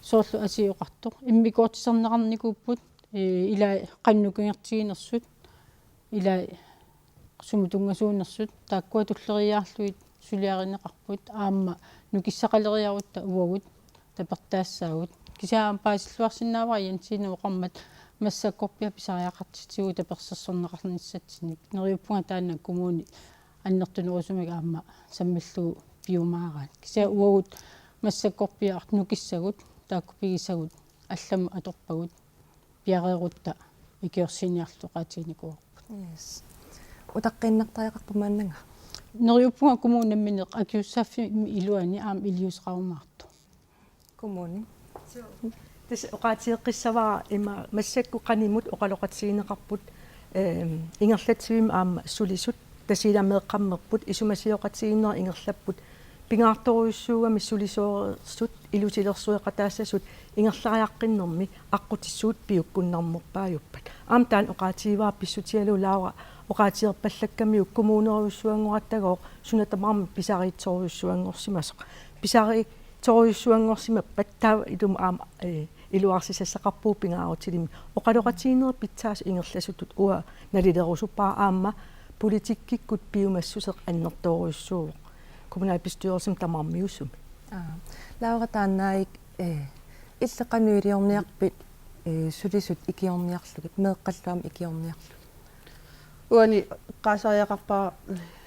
soorlu asioqartoq. Immikkoortisarneqarnikuupput, eh, ila qanoq nukingertiginersut, ila sumut tunngasuunersut, taakkua tulleriiaarlugit suliarineqarput, aamma nukissaqaleriarutta uagut tapertaassaagut. Kisianni aamma paasilluarsinnaavara Jensenip oqarmat massakkorpiaq pisariaqartitsigut tapersersorneqarnissatsinnut. Neriuppunga taanna kommuni annertunerusumik aamma sammillugu piumaaraat. Kisianni uagut massakkorpiaq nukissagut, taakku pigisagut, allamut atorpagut, piareerutta ikiorsiiniarlutik oqaatiginikuuarput. Yes. Utaqqiinnartariaqarpa maannanga? Neriuppunga kommuni nammineq akisussaaffimmik iluani aamma iliuuseqarumaartoq. Kommuni. Tassa oqaatigeqqissavara ima massakkut qanimut oqaloqatigineqarput, ehm, ingerlatsivimmi aamma sulisut, Tasiilaq meeqqammerput, isumasioqatigiinnerat ingerlapput, pingaartorujussuugami sulisooreersut ilusilersueqataassasut ingerlariaqqinnermi aqqutissat piukkunnarnerpaajuppat. Aamma taanna oqaatigivara pissutigalugu Laura oqaatigerpallakkamiuk kommunerujussuanngortagooq suna tamarmi pisariitsorujussuanngorsimasoq. Pisariitsorujussuanngorsimappat taava ilumut aamma, eh, iluarsisassaqarpugut pingaarutilimmi. Oqaloqatigiinnerit pitsaasut ingerlasutut uanga nalilerusuppara aamma politikkikkut piumassuseq annertoorujussuuvoq kommunalbestyrelsimi tamarmiusumi. Aa. Laura Taannaik, eh, illit qanoq iliorniarpit, eh, sulisut ikiorniarlugit, meeqqallu aamma ikiorniarlugit? Uani eqqaasariaqarpara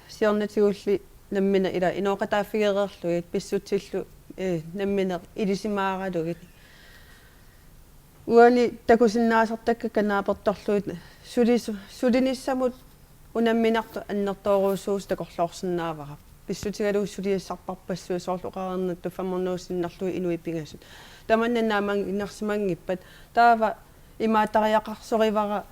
siornatigulli nammineq ila inooqataaffigereerlugit pissutsillu, eh, nammineq ilisimaaralugit. Uani takusinnaasartakkakka naapertorlugit sulis-, sulinissamut unamminartoq annertoorujussuusoq takorloorsinnaavara. Pissutigalugu suliassarpassuit soorlu oqareernittut fem hundrede sinnerlugit inuit pingasut. Tamanna naammaginnarsimanngippat taava imaattariaqarsorivara,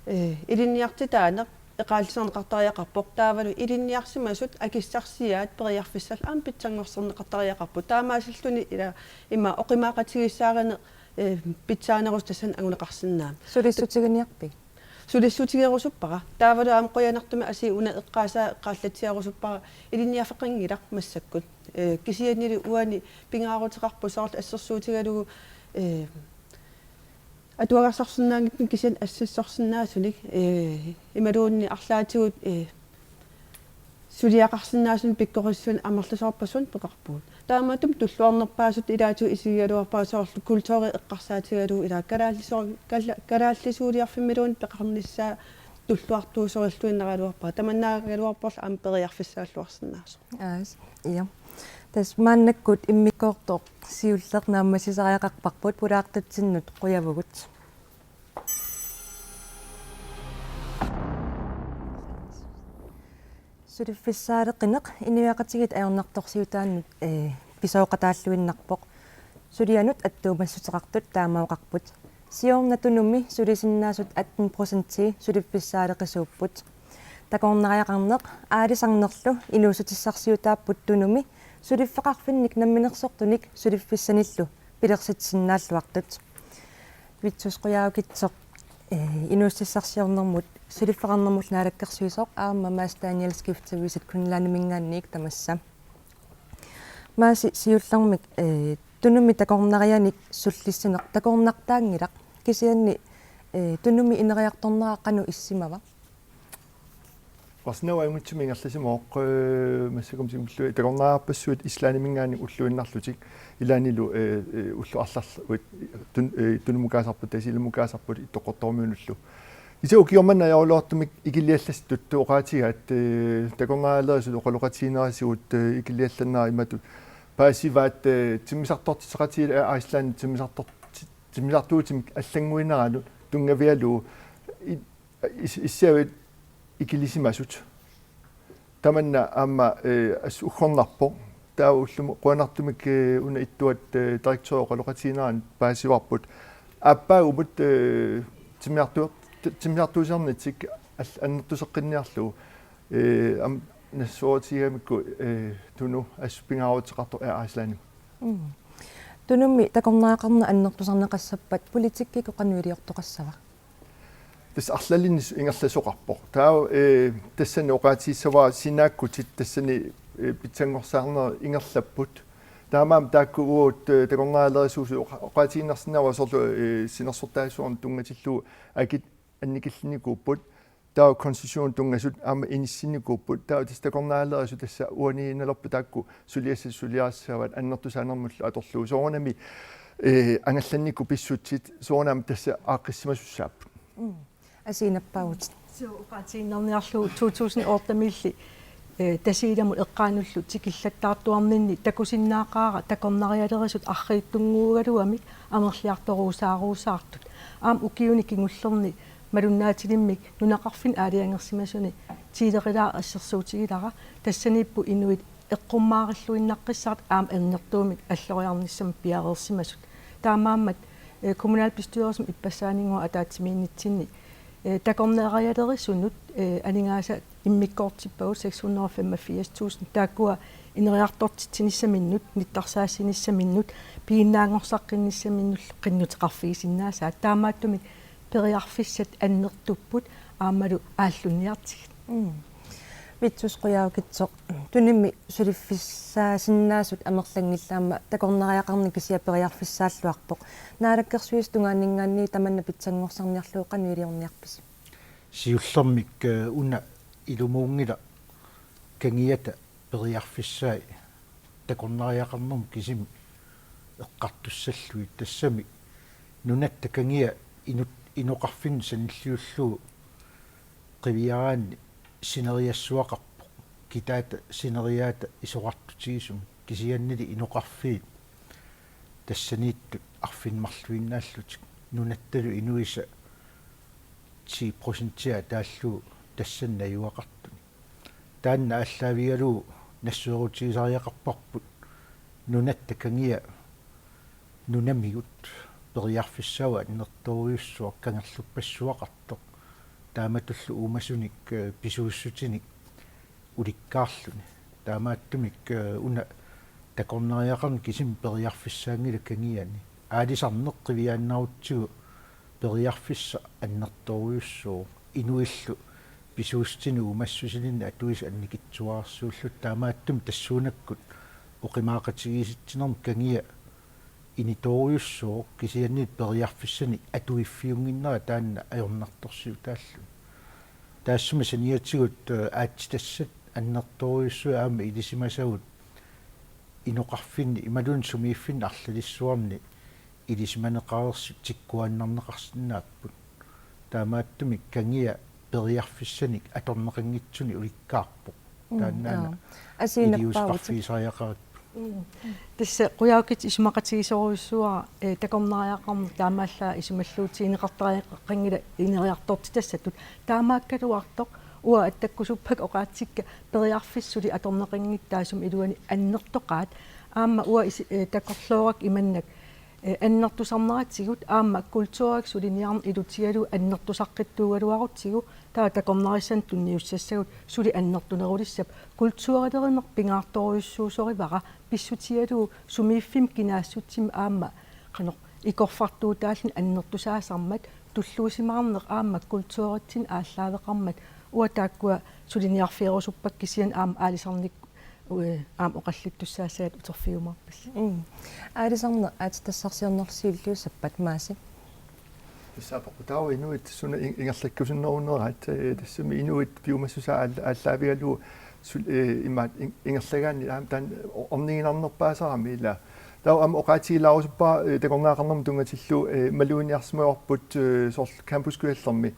eh, ilinniartitaaneq eqaalliserneqartariaqarpoq taavalu ilinniarsimasut akissarsiaat periarfissallu aamma pitsanngorserneqartariaqarput. Taamaasilluni ila ima oqimaaqatigiissaarineq, eh, pitsaanerusoq tassani anguneqarsinnaammat. Sulissutiginiarpit? Sulissutigerusuppara. Taavalu aamma qujanartumik asia una eqqaasaa eqqaallatsiarusuppara ilinniaffeqanngilaq massakkut. Eh, kisiannili uani pingaaruteqarpoq soorlu assersuutigalugu, eh, atuagassarsinnaanngitsunik kisianni assassorsinnaasunik, eh, imaluunniit arlaatigut, eh, suliaqarsinnaasunik pikkorissunik amerlasoorpassuarnik peqarpugut. Taamaattumik tulluarnerpaasut ilaatigut isigigaluarpara soorlu kulturi eqqarsaatigalugu ila kalaallisoo-, kala-, kalaallisuuliorfimmiluunniit peqarnissaa tulluartuusorilluinnaraluarpara. Tamannaagaluarporlu aamma periarfissaalluarsinnaasoq. Aas, ia. Tassa maannakkut immikkoortoq siulleq naammassisariaqarparput, pulaartutsinnut qujavugut. Suliffissaaleqineq inuiaqatigiit ajornartorsiutaannut, eh, pisooqataalluinnarpoq. Sulianut attuumassuteqartut taama oqarput. Siorna Tunumi sulisinnaasut atten procenti suliffissaaleqisuupput. Takornariaqarneq aalisarnerlu inuussutissarsiutaapput Tunumi suliffeqarfinnik namminersortunik suliffissanillu pilersitsisinnaalluartut. Vittus Qujaukitsoq, eh, inuussutissarsiornermut suliffeqarnermut naalakkersuisoq aamma Mads Daniel Skifte Visit Greenlandiminngaanniit tamassa. Maasi, siullermik, eh, Tunumi takornarianik sullissineq takornartaanngilaq, kisianni, eh, Tunumi ineriartornera qanoq issimava? Oqarsinnaavoq ajunngitsumik ingerlasimavoq, eh, massakkut tikillugu takornariarpassuit Islandiminngaanniit ulluinnarlutik ilaannilu, eh, eh, ullut arlallit Tun-, eh, Tunumukaasarput, Tasiilamukaasarput, Ittoqqortoormiunullu. Kisianni ukioq manna ajoraluartumik ikiliallassitut oqaatigaat, eh, takornarialerisut oqaloqatiginerisigut, eh, ikiliallannera imatut paasivaat, eh, timmisartortitseqatigiillu, eh, Iceland timmisartorti-, timmisartuutimik allannguineranut tunngavigalugu i-, Is-, issiavit ikilisimasut. Tamanna aamma, eh, assut uggornarpoq. Taava ullumi qujanartumik, eh, una ittuat, eh, direktøri oqaloqatiginerani paasivarput. Aappaagumut, eh, timmisartu-, ti-, timmisartuusiornitsik al-, annertuseqqinniarlugu. Eh, aamma nassuerutigigamikku, eh, Tunu assut pingaaruteqartoq Air Icelandimut. Mm. Tunummi takornariaqarneq annertusarneqassappat politikkikkut qanoq iliortoqassava? Tassa arlalinni ingerlasoqarpoq. Taava, eh, tassani oqaatigissavara sinaakkutit tassani, eh, pitsanngorsarnerit ingerlapput. Taamaammat taakku uagut, eh, takornarialerisuusut oqa-, oqaatigiinnarsinnaavara soorlu, eh, sinersortaasuarnut tunngatillugu akit annikillinnikuupput. Taava konstitutionip tunngasut aamma inissinnikuupput. Taava tassa takornarialerisut tassa uaniinnalerput taakku suliassat suliassavaat annertusaanermullu atorlugu. Soorunami, eh, angallannikkut pissutsit soorunami tassa aaqqissimasussaapput. Mm. Asiinnappaavutit. Suu, oqaatigiinnarniarlugu to tusind otte-miilli, eh, Tasiilamut eqqaanullu tikillattaartuarninni takusinnaaqaara takornarialerisut arriitsunnguugaluamik amerliartorujussuusaartut. Aamma ukiuni kingullerni malunnaatilimmik nunaqarfinni aalajangersimasuni tiilerilaaq assersuutigilara, tassaniippoq inuit eqqummaarilluinnaqqissaartut aamma annertuumik alloriarnissamut piareersimasut. Taamaammat, eh, kommunalbestyrelsimi ippassaaninnguaq ataatsimiinnitsinni, eh, takornarialerisunut, eh, aningaasat immikkoortippagut seks hundrede og femogfirs tusind, taakkua ineriartortitsinissaminnut, nittarsaassiinissaminnut, piginnaanngorsaqqinnissaminnullu qinnuteqarfigisinnaasaat. Taamaattumik periarfissat annertupput aammalu aallunniartigit. Mm. Vittus Qujaukitsoq, Tunummi suliffissaasinnaasut amerlanngillat aamma takornariaqarneq kisiat periarfissaalluarpoq. Naalakkersuisut tungaanninngaanniit tamanna pitsanngorsarniarlugu qanoq iliorniarpisi? Siullermik, eh, una ilumuunngilaq kangiata periarfissai takornariaqarnermut kisimi eqqartussallugit, tassami nunatta kangia inut-, inoqarfinni sanilliullugu qiviaraanni sineriassuaqarpoq. Kitaata sineriaata isorartutigisumik, kisiannili inoqarfiit tassaniittut arfineq-marluinnaallutik. Nunattalu inuisa ti procentia ataallugu tassani najugaqartuni. Taanna aallaavigalugu nassuerutigisariaqarparput nunatta kangia nunamigut periarfissaavoq annertoorujussuaq, kangerluppassuaqartoq. Taamatullu uumasunik, eh, pisuussutinik ulikkaarluni. Taamaattumik, eh, una takornariaqarneq kisimi periarfissaanngilaq kangiani. Aalisarneq qiviaannarutsigu periarfissaq annertoorujussuuvoq. Inuillu pisuussutinik uumassusilinnik atuisut annikitsuararsuullutik, taamaattumik tassuunakkut oqimaaqatigiissitsinermi kangia initoorujussuuvoq, kisianni periarfissanik atuiffiunnginnera taanna ajornartorsiutaalluni. Taassuma saniatigut, eh, aatsitassat annertoorujussuit aamma ilisimasagut inoqarfinni imaluunniit sumiiffinni arlalissuarni ilisimaneqareersut tikkuaannarneqarsinnaapput. Taamaattumik kangia periarfissanik atorneqanngitsunik ulikkaarpoq. Mm, taannaana, jaa. Asiinnappaavutit. Iliuuseqarfigisariaqarpoq. Mm. Tassa Qujaukitsoq isumaqatigisorujussuuara, eh, takornariaqarneq taamaallaat isumalluutigineqartariaqanngilaq ineriartortitassatut. Taamaakkaluartoq uanga attakkusuppakka oqaatsikka periarfissat suli atorneqanngitsut taassuma iluani annertoqaat. Aamma uanga isi-, eh, takorloorakku imannak, eh, annertusarneratigut aamma kulturikkut suliniarneq ilutigalugu annertusaqqittoorumaarutigu, taava takornarissannut tunniussassagut suli annertunerulissappat. Kulturilerineq pingaartorujussuusorivara pissutigalugu sumiiffimmi kinaassutsimmi aamma qanoq ikorfartuutaalluni annertusaasarmat, tulluusimaarneq aamma kulturitsinnut aallaaveqarmat. Uanga taakkua suliniarfigerusuppakka, kisianni aamma aalisarnikkut, eh, aamma oqallittussaassagat uterfigiumaarpallu. Mm. Aalisarneq aatsitassarsiornerlu siulliussappat, Maasi? Tassa apeqqutaavoq inuit suna in-, ingerlakkusunneruneraat, eh, tassami inuit piumassusaat aal-, aallaavigalugu sul-, eh, imaat in-, ingerlagaanni aamma taanna o-, orniginarnerpaasarami ilaa. Taava aamma oqaatigilaarusuppara, eh, takornariaqarnermut tunngatillugu, eh, maluginiarsimavarput, eh, soorlu Campus Kujallermi,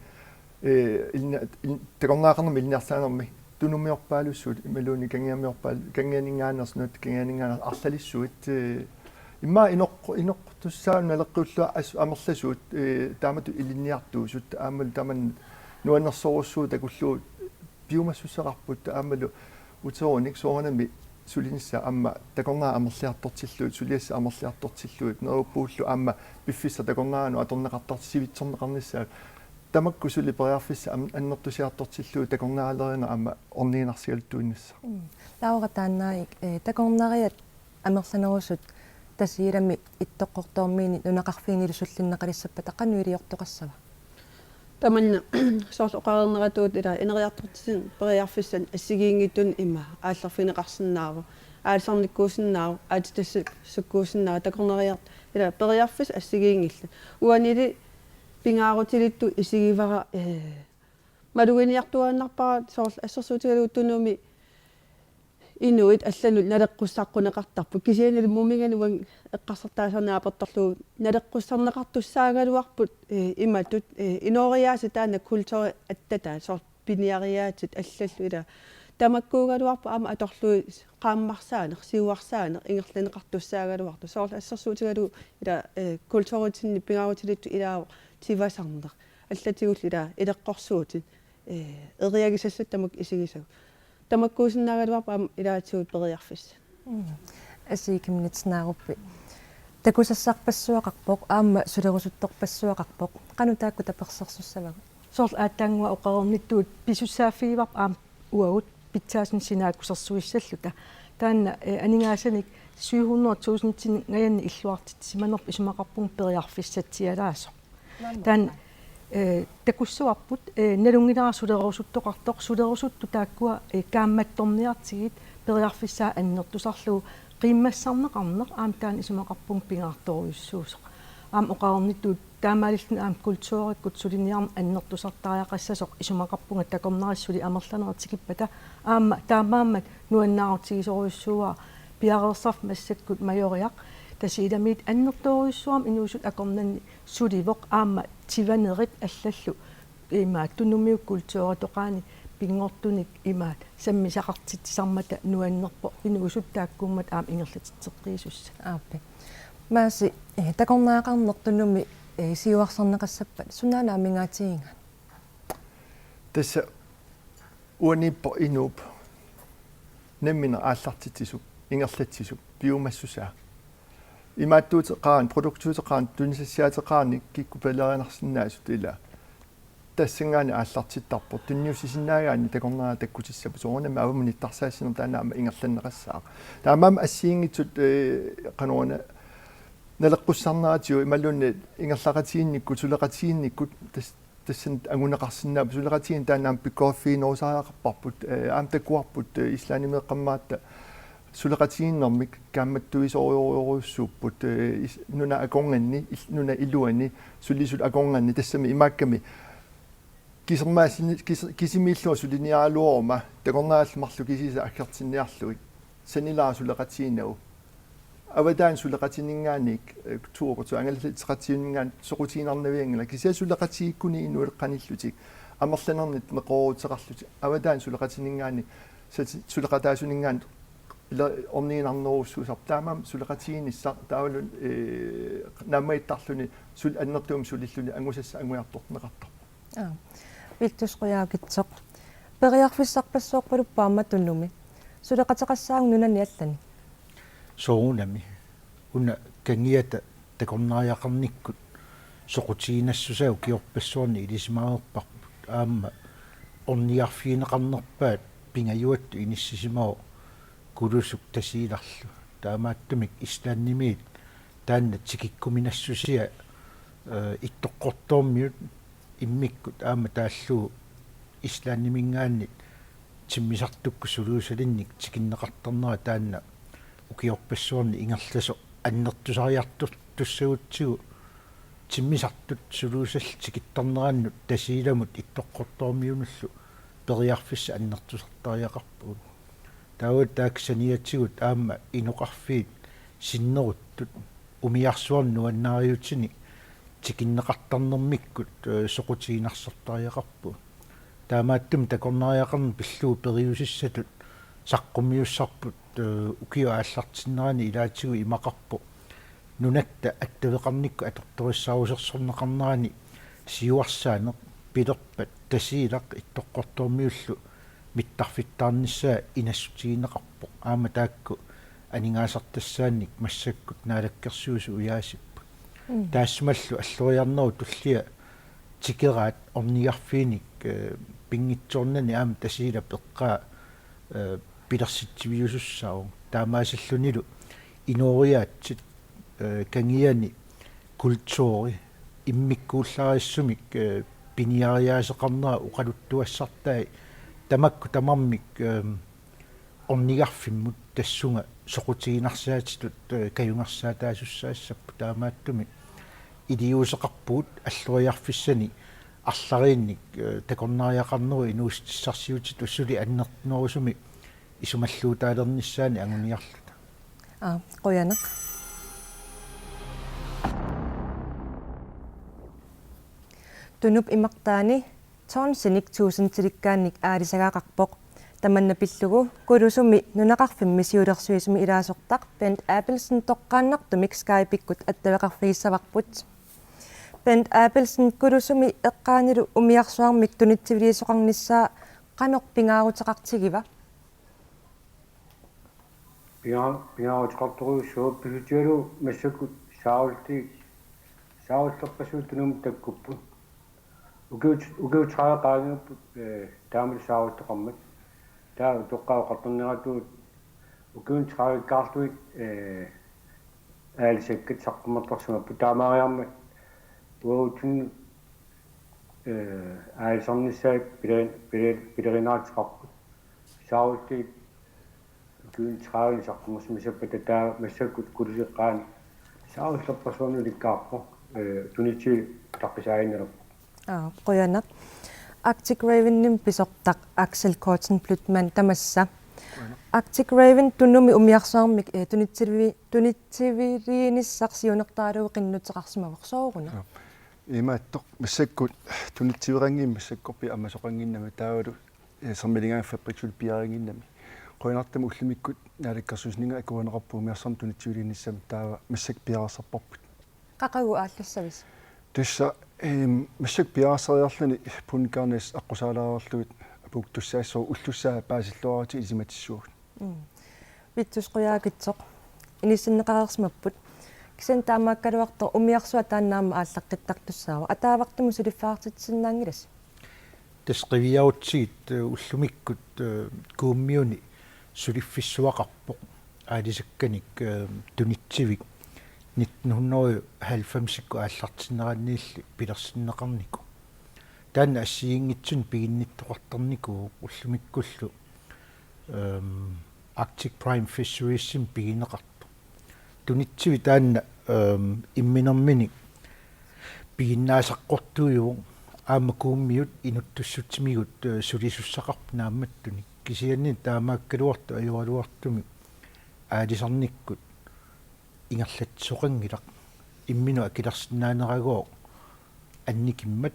eh, ilinni-, il-, takornariaqarnermut ilinniarsaanermi Tunummiorpaalussuit imaluunniit Kangiamiorpaal-, Kangianinngaanneersut, Nunatta Kangianinngaanneersut arlalissuit, eh, immaqa inoq-, inoqtussaanut naleqqiullugu as-, amerlasuut, eh, taamatut ilinniartuusut aammalu tamanna nuannersorujussuuvoq takullugu piumassuseqarput aammalu uterunik soorunami sulinissaa aamma takornariat amerliartortillugit, suliassat amerliartortillugit, neriuppugut aamma piffissaq takornarianut atorneqartartut sivitsorneqarnissaat. Tamakku suli periarfissat am-, annertusiartortillugit takornarialerineq aamma orniginarsigaluttuinnassaaq. Mm. Laura taannaik, eh, takornariat amerlanerusut Tasiilami Ittoqqortoormiini nunaqarfiinilu sullinneqalissappata qanoq iliortoqassava? Tamanna soorlu oqareerneratuut ila ineriartortitsineq periarfissanik assigiinngitsunik ima aallerfigineqarsinnaavoq, aalisarnikkuusinnaavoq, aatsitassakkuusinnaavoq, takornariat ila periarfissat assigiinngillat. Uanili pingaarutilittut isigivara, eh, maluginiartuaannarpara soorlu assersuutigalugu Tunumi inuit allanut naleqqussaqquneqartarput. Kisiannili muminnga uanga eqqarsartaaserneq aportorlugu naleqqussarneqartussaagaluarput, eh, imatut, eh, inooriaaseq taanna kulturi attataat soorlu piniariaatsit allallu ila tamakkuugaluarput aamma atorlugit qaammarsaaneq, siuarsaaneq ingerlanneqartussaagaluartoq. Soorlu assersuutigalugu ila, eh, kulturitsinni pingaarutilittut ilaavoq tivasarneq. Allatigullu ila ileqqorsuutit, eh, eriagisassat tamakku isigisagut. Tamakkuusinnaagaluarput aamma ilaatigut periarfissat. Mm. Asii Chemnitz Narup. Takusassarpassuaqarpoq, aamma sulerusuttorpassuaqarpoq. Qanoq taakku tapersersussavagut? Soorlu aatsaannguaq oqareernittut pisussaaffigivarput aamma uagut pitsaasumik sinaakkusersuissalluta. Taanna, eh, aningaasanik syv hundrede tusindinik ngajannik illuartitsisimanerput isumaqarpunga periarfissatsialaasoq. Naamik. Taanna, eh, takussavarput, eh, nalunngilara sulerusuttoqartoq, sulerusuttut taakkua, eh, kaammattorniartigit periarfissaa annertusarlugu qiimmassarneqarneq aamma taanna isumaqarpunga pingaartorujussuusoq. Aamma oqareernittut taamaalilluni aamma kulturikkut suliniarneq annertusartariaqassasoq isumaqarpunga takornarissat suli amerlanerit tikippata aamma taamaammat nuannaarutigisorujussuuara piareersarfik massakkut Majoriaq Tasiilamiit annertoorujussuarmik inuusuttut akornanni sulivoq aamma tivanerit allallu imaattunumiuk kulturitoqaani pinngortunik imaat sammisaqartitsisarmata nuannerpoq inuusuttut taakkuummat aamma ingerlatitseqqiisussat. Aappi. Maasi, eh, takornariaqarneq Tunumi, eh, siuarsarneqassappat sunaana amigaatigigaat? Tassa uaniippoq inuup nammineq aallartitsisup, ingerlatsisup, piumassusaa. Imaattuuteqarani, produktiuteqarani, tunisassiaateqarani kikkut pereerinarsinnaasut ila. Tassanngaanniit aallartittarpoq, tunniussisinnaagaanni takornariat takkutissapput soorunami avammut nittarsaassineq taanna aamma ingerlanneqassaaq. Taamaammat assigiinngitsut, eh, qanoruna naleqqussarneratigut imaluunniit ingerlaqatigiinnikkut, suleqatigiinnikkut tas-, tassani anguneqarsinnaapput, suleqatigiinneq taanna aamma pikkoriffiginerusariaqarparput, eh, aamma takuarput, eh, Islandimeeqqammatta suleqatigiinnermik kaammattuisorujorujussuupput, eh, is-, nunap akornanni, il-, nunap iluani, sulisut akornanni, tassami imaakkami kisermaasini-, kis-, kisimiillunga suliniaraluaruma, takornariallu marluk kisiisa aggertinniarlugit, sanilaara suleqatigiinnagu. Avataani suleqatininngaanniit, eh, tuuqutsu angalallit seqatigiunninngaanniit soqutiginarnavianngilaq, kisianni suleqatigiikkunik inuit qanillutik amerlanernik neqerooruteqarlutik, avataani suleqatininngaanniit sati-, suleqataasuninngaanniit ila orniginarnerujussuusarput, taamaammat suleqatigiinnissaq taavalu, eh, naammagittarluni sul-, annertuumik sulilluni angusassat angujartortinneqartarpoq. Aa. Viltus Qujaukitsoq. Periarfissarpassuarpaluppoq aamma Tunumi. Suleqateqassaagut nunani allani? Soorunami. Una kangiata takornariaqarnikkut soqutiginassusaa ukiorpassuarni ilisimareerparput. Aamma ornigarfigineqarnerpaat pingajuattut inissisimavoq Kulusuk Tasiilarlu. Taamaattumik Islandimiit taanna tikikkuminassusia, eh, Ittoqqortoormiut immikkut aamma taallugu Islandiminngaanniit timmisartukkut suluusalinnik tikinneqartarnera taanna ukiorpassuarni ingerlasoq annertusariartortussagutsigu timmisartut suluusallit tikittarnerannut Tasiilamut Ittoqqortoormiunullu periarfissat annertusartariaqarpagut. Taava taakku saniatigut aamma inoqarfiit sinneruttut umiarsuarnik nuannaariutinik tikinneqartarnermikkut, eh, soqutiginarsartariaqarpugut. Taamaattumik takornariaqarneq pillugu periusissatut saqqummiussarput, eh, ukiup aallartinnerani ilaatigut imaqarpoq nunatta attaveqarnikkut atortorissaarusersorneqarnerani siuarsaaneq pilerpat Tasiilaq Ittoqqortoormiullu mittarfittaarnissaa inassutigineqarpoq. Aamma taakku aningaasartassaanik massakkut Naalakkersuisut ujaasipput. Mm. Taassumalu alloriarnerup tullia tikeraat ornigarfiinik, eh, pinngitsoornani aamma Tasiilap eqqaa, eh, pilersitsiviusussaavoq. Taamaasillunilu inooriaatsit, eh, kangiani kulturi immikkuullarissumik, eh, piniariaaseqarnera oqaluttuassartai tamakku tamarmik, eh, ornigarfimmut tassunga soqutiginarsaatitut, eh, kajunngersaataasussaassapput. Taamaattumik iliuuseqarpugut alloriarfissanik arlariinnik, eh, takornariaqarnerup inuussutissarsiutitut suli annertunerusumik isumalluutaalernissaannik anguniarluta. Aa, qujanaq. Tunup imartaani tonsinik tusindilikkaannik aalisagaqarpoq. Tamanna pillugu Kulusumi nunaqarfimmi siulersuisumi ilaasortaq Bent Abelsen toqqaannartumik Skype-ikkut attaveqarfigissavarput. Bent Abelsen, Kulusumi eqqaanilu umiarsuarmik tunitsiviliisoqarnissaa qanoq pingaaruteqartigiva? Pinga-, pingaaruteqartorujussuuvoq, pissutigalugu massakkut saarulliit, saarullerpassuit tunummut takkupput. Ukiut, ukiut tredive qaangiupput, eh, taamatut saarulleqarmat. Taava toqqaannartumik ukiut tredive-kkaarlugit, eh, aalisakkat saqqummertarsimapput. Taamaariarmat uagutsinnut, eh, aalisarnissaat piler-, piler-, pilerinaateqarput. Saarulliit ukiut tredive saqqummersimappata, taava massakkut Kulusip eqqaani saarullerpassuarnik ulikkaarpoq, eh, tunitsiviit taqqisaaginnarpoq. Aa, qujanaq. Arctic Ravenimi pisortaq Axel Kortenblütmann, tamassa. Qujanaq. Arctic Raven tunumi umiarsuarmik, eh, tunitsivi-, tunitsiviliinissaq siunertaralugu qinnuteqarsimavoq, sooruna? Aa. Imaattoq, massakkut tunitsiveqanngimmat massakkorpiaq ammasoqannginnami, taavalu, eh, sermiligaangat fabriksuli piarinnginnami. Qujanartumik ullumikkut naalakkersuisuninnga akuerineqarpugut umiarsuarmik tunitsiviliinissami, taava massakkut piareersarparput. Qaqugu aallassaviuk? Tassa, ehm, massakkut piareersariarluni Punkarnes aqqusaalaarlugit apuuttussaassooq, ullussaa paasilluaratik ilisimatissuagut. Mm. Vittus Qujaukitsoq, inissinneqareersimapput. Kisianni taamaakkaluartoq umiarsuaq taanna aamma aallaqqittartussaavoq. Ataavartumut suliffeqartitsisinnaanngilasi? Tassa qiviarutsigit, eh, ullumikkut, eh, Kuummiuni suliffissuaqarpoq aalisakkanik, eh, tunitsivik nitten hundrede og halvfemsikkut aallartinneranniilli pilersinneqarnikoq. Taanna assigiinngitsunik piginnittoqartarnikuuvoq, ullumikkullu, ehm, Arctic Prime Fisheries-imi pigineqartoq. Tunitsivik taanna, ehm, imminerminik piginnaasaqartuujuvoq, aamma Kuummiut inuttussutsimigut, eh, sulisussaqarput naammattunik. Kisianni taamaakkaluartoq ajoraluartumik aalisarnikkut ingerlatsisoqanngilaq. Imminut akilersinnaaneragooq annikimmat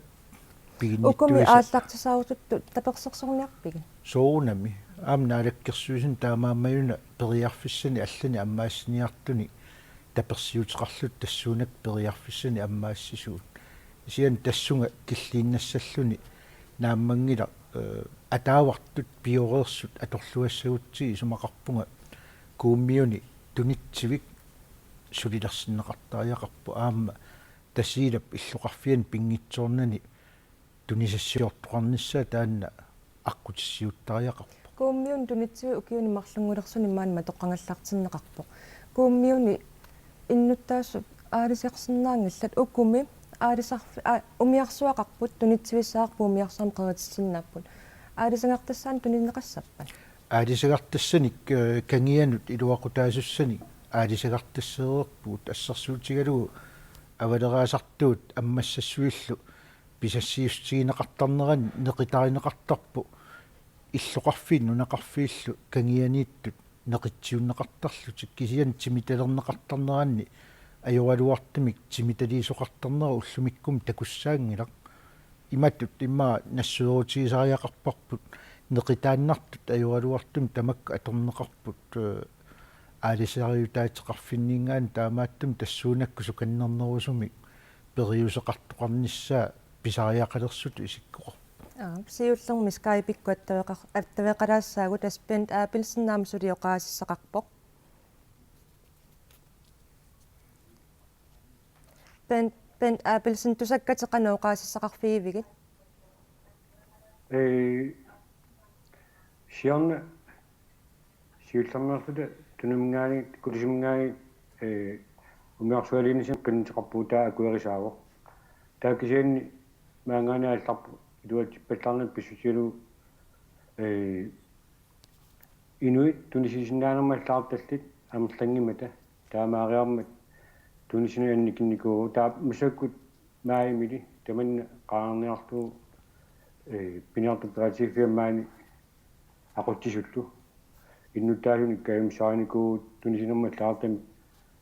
piginnittuisa. Ukumi aallartisaarusuttut tapersersorniarpigit? Soorunami. Aamma Naalakkersuisuni taamaammat una periarfissani allani ammaassiniartuni tapersiuteqarluta tassuunakkut periarfissani ammaassisugut. Kisianni tassunga killiinnassalluni naammanngilaq, eh, ataavartut pioreersut atorluassagutsigit, isumaqarpunga Kuummiuni tunitsivik sulilersinneqartariaqarpoq, aamma Tasiilap illoqarfiani pinngitsoornani tunisassiortoqarnissaa taanna aqqutissiuuttariaqarpoq. Kuummiuni tunitsivik ukiuni marlunngulersuni maani matoqqagallartinneqarpoq. Kuummiuni innuttaasut aalisarsinnaanngillat, ukumi aalisarf-, aa, umiarsuaqarput, tunitsivissaarput, umiarsuarmik qeritissinnaapput. Aalisagartassaannik tunineqassappat? Aalisagartassanik, eh, kangianut iluaqutaasussanik aalisagartassereerpugut, assersuutigalugu avaleraasartuut ammassassuillu pisassiissutigineqartarnerani neqitarineqartarpoq illoqarfiit nunaqarfiillu kangianiittut neqitsiunneqartarlutik, kisianni timitalerneqartarneranni ajoraluartumik timitaliisoqartarnera ullumikkut takussaanngilaq. Imatut immaqa nassuerutigisariaqarparput, neqitaannartut ajoraluartumik tamakku atorneqarput, eh, aalisariutaateqarfinninngaanniit, taamaattumik tassuunakkut sukannernerusumik periuseqartoqarnissaa pisariaqalersutut isikkoqarpoq. Aap, siullermik Skype-ikkut attaveqa-, attaveqalaassaagut, tassa Bent Abelsen aamma suli oqaasissaqarpoq. Bent, Bent Abelsen, tusakkatit qanoq oqaasissaqarfigivigit? Ee, siorna siullermeerluta Tunumiminngaanniit, Kulusiminngaanniit, ee, umiarsualiinissamut qinnuteqarpugut, taava akuerisaavoq. Taava kisianni maanngaanniit aallarput iluatsippallaarnata pissutigalugu, ee, inuit tunisisinnaanermut allagartallit amerlanngimmata, taamaariarmat tunisineq annikinnikuuvoq. Taava massakkut maajimili tamanna qaangerniarlugu, ee, piniartut peqatigiiffiat maani aqutsisullu. Innuttaasunik kajumissarinikuuvugut tunisinermut allagartamik,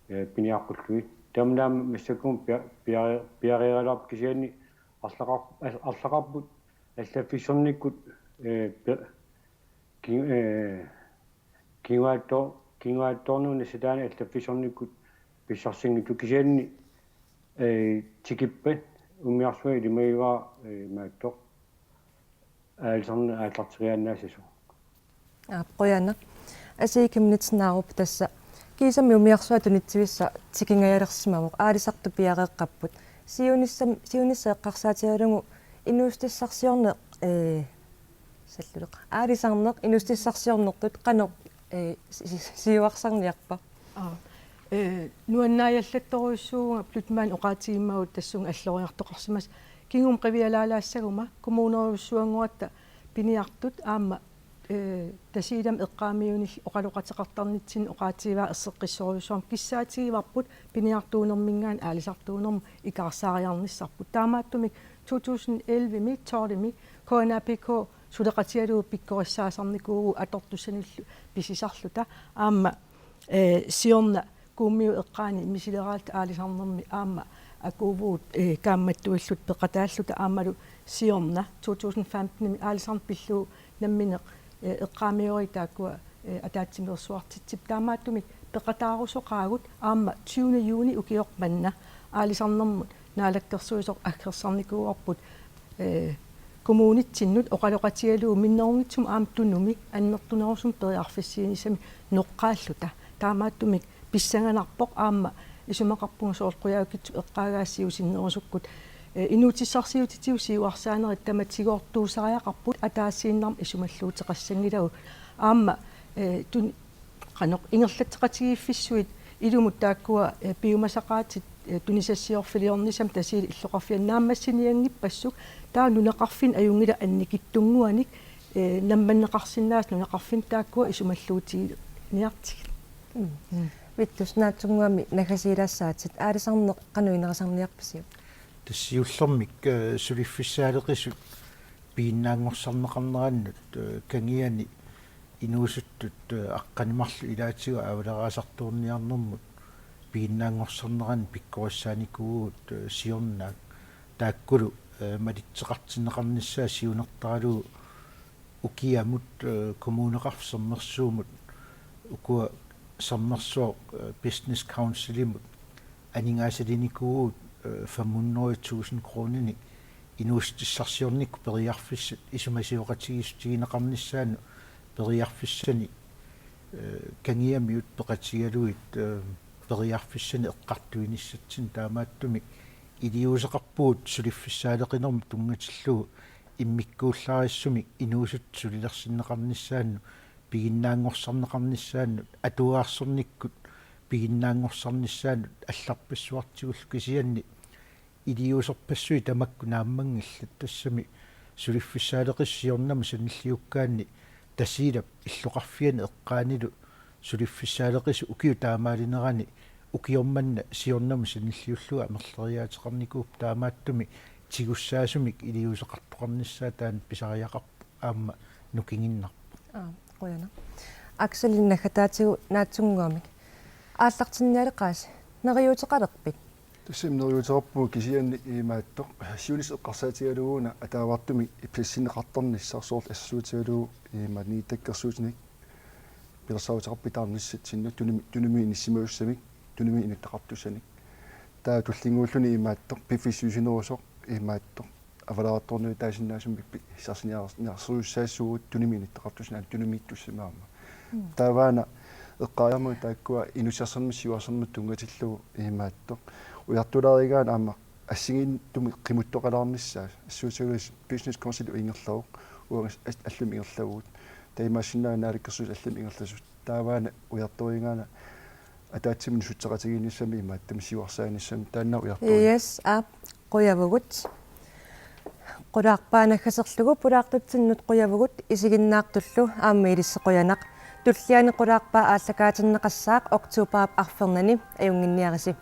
ee, piniaqqullugit. Tamanna aamma massakkut pia-, pia-, piareeraluarpoq, kisianni arlaqar-, al-, arlaqarput allaffissornikkut, ee, pe-, ki-, ee, kinguaatto-, kinguaattoornut nassataanik allaffissornikkut pissarsinngitsut, kisianni, ee, tikippat umiarsuaq ilimagivara, ee, imaattoq aalisarneq aallarteriaannaassasoq. Aap, qujanaq. Asii Chemnitz Narup, tassa kiisami umiarsuaq tunitsivissaq tikingajalersimavoq, aalisartut piareeqqapput. Siunissam-, siunissaq eqqarsaatigalugu inuussutissarsiorneq, ee, salluleqa, aalisarneq inuussutissarsiornertut qanoq, ee, si-, si-, siuarsarniarpa? Aap. Ee, nuannaajallattorujussuuvunga Blüthmann oqaatigimmagu tassunga alloriartoqarsimasoq. Kingumut qivialaalaassaguma kommunerujussuanngoratta piniartut aamma, ee, Tasiilami eqqaamiunillu oqaloqateqartarnitsinni oqaatigivaa erseqqissorujussuarmik, kissaatigivarput piniartuunerminngaanniit aalisartuunermut ikaarsaariarnissarput. Taamaattumik to tusind elleve-mi, tolv-imi K N A P K suleqatigalugu pikkorissaasarnikuuvugut atortussanillu pisisarluta. Aamma, ee, siorna Kuummiut eqqaani misileraalluta aalisarnermi aamma akuuvugut, ee, kaammattuilluta peqataalluta, aammalu siorna to tusind femten-imi aalisarneq pillugu nammineq, ee, eqqaamiorigit taakkua, ee, ataatsimeersuartitsipput. Taamaattumik peqataarusoqaagut, aamma tyvende juni ukioq manna aalisarnermut naalakkersuisoq aggersarnikuuarput, ee, kommunitsinnut oqaloqatigalugu minnerunngitsumik aamma Tunumi annertunerusumik periarfissiinissamik noqqaalluta. Taamaattumik pissanganarpoq, aamma isumaqarpunga soorlu Qujaukitsup eqqaagaasiusinnerusukkut, ee, inuutissarsiutitigut siuarsaanerit tamatigoortuusariaqarput, ataasiinnarmik isumalluuteqassanngilagut. Aamma, ee, tun-, qanoq ingerlatseqatigiiffissuit ilumut taakkua, ee, piumasaqaatit, ee, tunisassiorfiliornissamut Tasiilap illoqarfiani naammassinianngippassuk, taava nunaqarfinni ajunngilaq annikitsunnguanik, ee, nammanneqarsinnaasut nunaqarfinni taakkua isumalluutiginiartigit. Mm. Mm. Vittus, naatsunnguamik naggasiilaassaatit, aalisarneq qanoq inerisarniarpisiuk? Tassa siullermik, ee, suliffissaaleqisut piginnaanngorsarneqarnerannut, ee, kangiani inuusuttut, ee, aqqaneq-marluk ilaatigut aavaleraasartuunniarnermut piginnaanngorsarnerannik pikkorissaanikuuvugut, ee, siornaak. Taakkulu, ee, malitseqartinneqarnissaat siunertaralugu ukiamut, ee, Kommuneqarfik Sermersuumut, ukua Sermersuup, ee, Business Councilimut aningaasalinikuuvugut, ee, fem hundrede tusind kroninik inuussutissarsiornikkut periarfissat isumasioqatigiissutigineqarnissaannut periarfissanik, ee, kangiamiut peqatigalugit, ee, periarfissanik eqqartuinissatsinnik. Taamaattumik iliuuseqarpugut suliffissaaleqinermut tunngatillugu immikkuullarissumik inuusuttut sulilersinneqarnissaannut, piginnaanngorsarneqarnissaannut, atuagarsornikkut piginnaanngorsarnissaannut allarpassuartigullu, kisianni iliuuserpassuit tamakku naammanngillat. Tassami suliffissaaleqisut siornamut sanilliukkaanni Tasiilap illoqarfiani eqqaanilu suliffissaaleqisut ukiut taamaalinerani ukioq manna siornamut sanilliullugu amerleriaateqarnikuupput, taamaattumik tigussaasumik iliuuseqartoqarnissaat taanna pisariaqarpoq aamma nukinginnarpoq. Aa, qujanaq. Aksel, naggataatigut naatsunnguamik. Aallartinnialeqaasi, neriuuteqalerpit? Tassami neriuuteqarpugut, kisianni imaattoq siunissaq eqqarsaatigalugu una ataavartumik ipsassinneqartarnissaq, soorlu assersuutigalugu imaattoq niitakkersuutinik pilersaaruteqarput taarnissatsinnut Tunumi, Tunumi inissimasussamik, Tunumi inuttaqartussanik. Taava tullinnguulluni imaattoq piffissaq siusinnerusoq imaattoq avalaartorniutaasinnaasumik pi-, sarsiniar-, niarsiussaassaagut tunimi inittaqartussat tunimiittussat aamma. Taavaana eqqaariarmagu taakkua inuussutissarsiornermut siuarsarnermut tunngatillugu imaattoq. Ujartulaarigaanni aamma assigiinngitsumik qimuttoqalaarnissaa, assuusigalugu Business Council ingerlavoq, uagut as-, allami ingerlavugut. Taamaassinnaavoq Naalakkersuisut allami ingerlasut. Taavaana ujartuigaanni ataatsimut nusutseqatigiinnissamut imaattumik siuarsaanissamut taanna ujartuigaanni. Yes, aap, qujavugut. Qulaarpaa naggaserlugu pulaartutsinnut qujavugut, isiginnaartullu aamma ilissi qujanaq. Tulliani qulaarpaa aallakaatinneqassaaq oktobarip arfernani, ajunnginniarisi.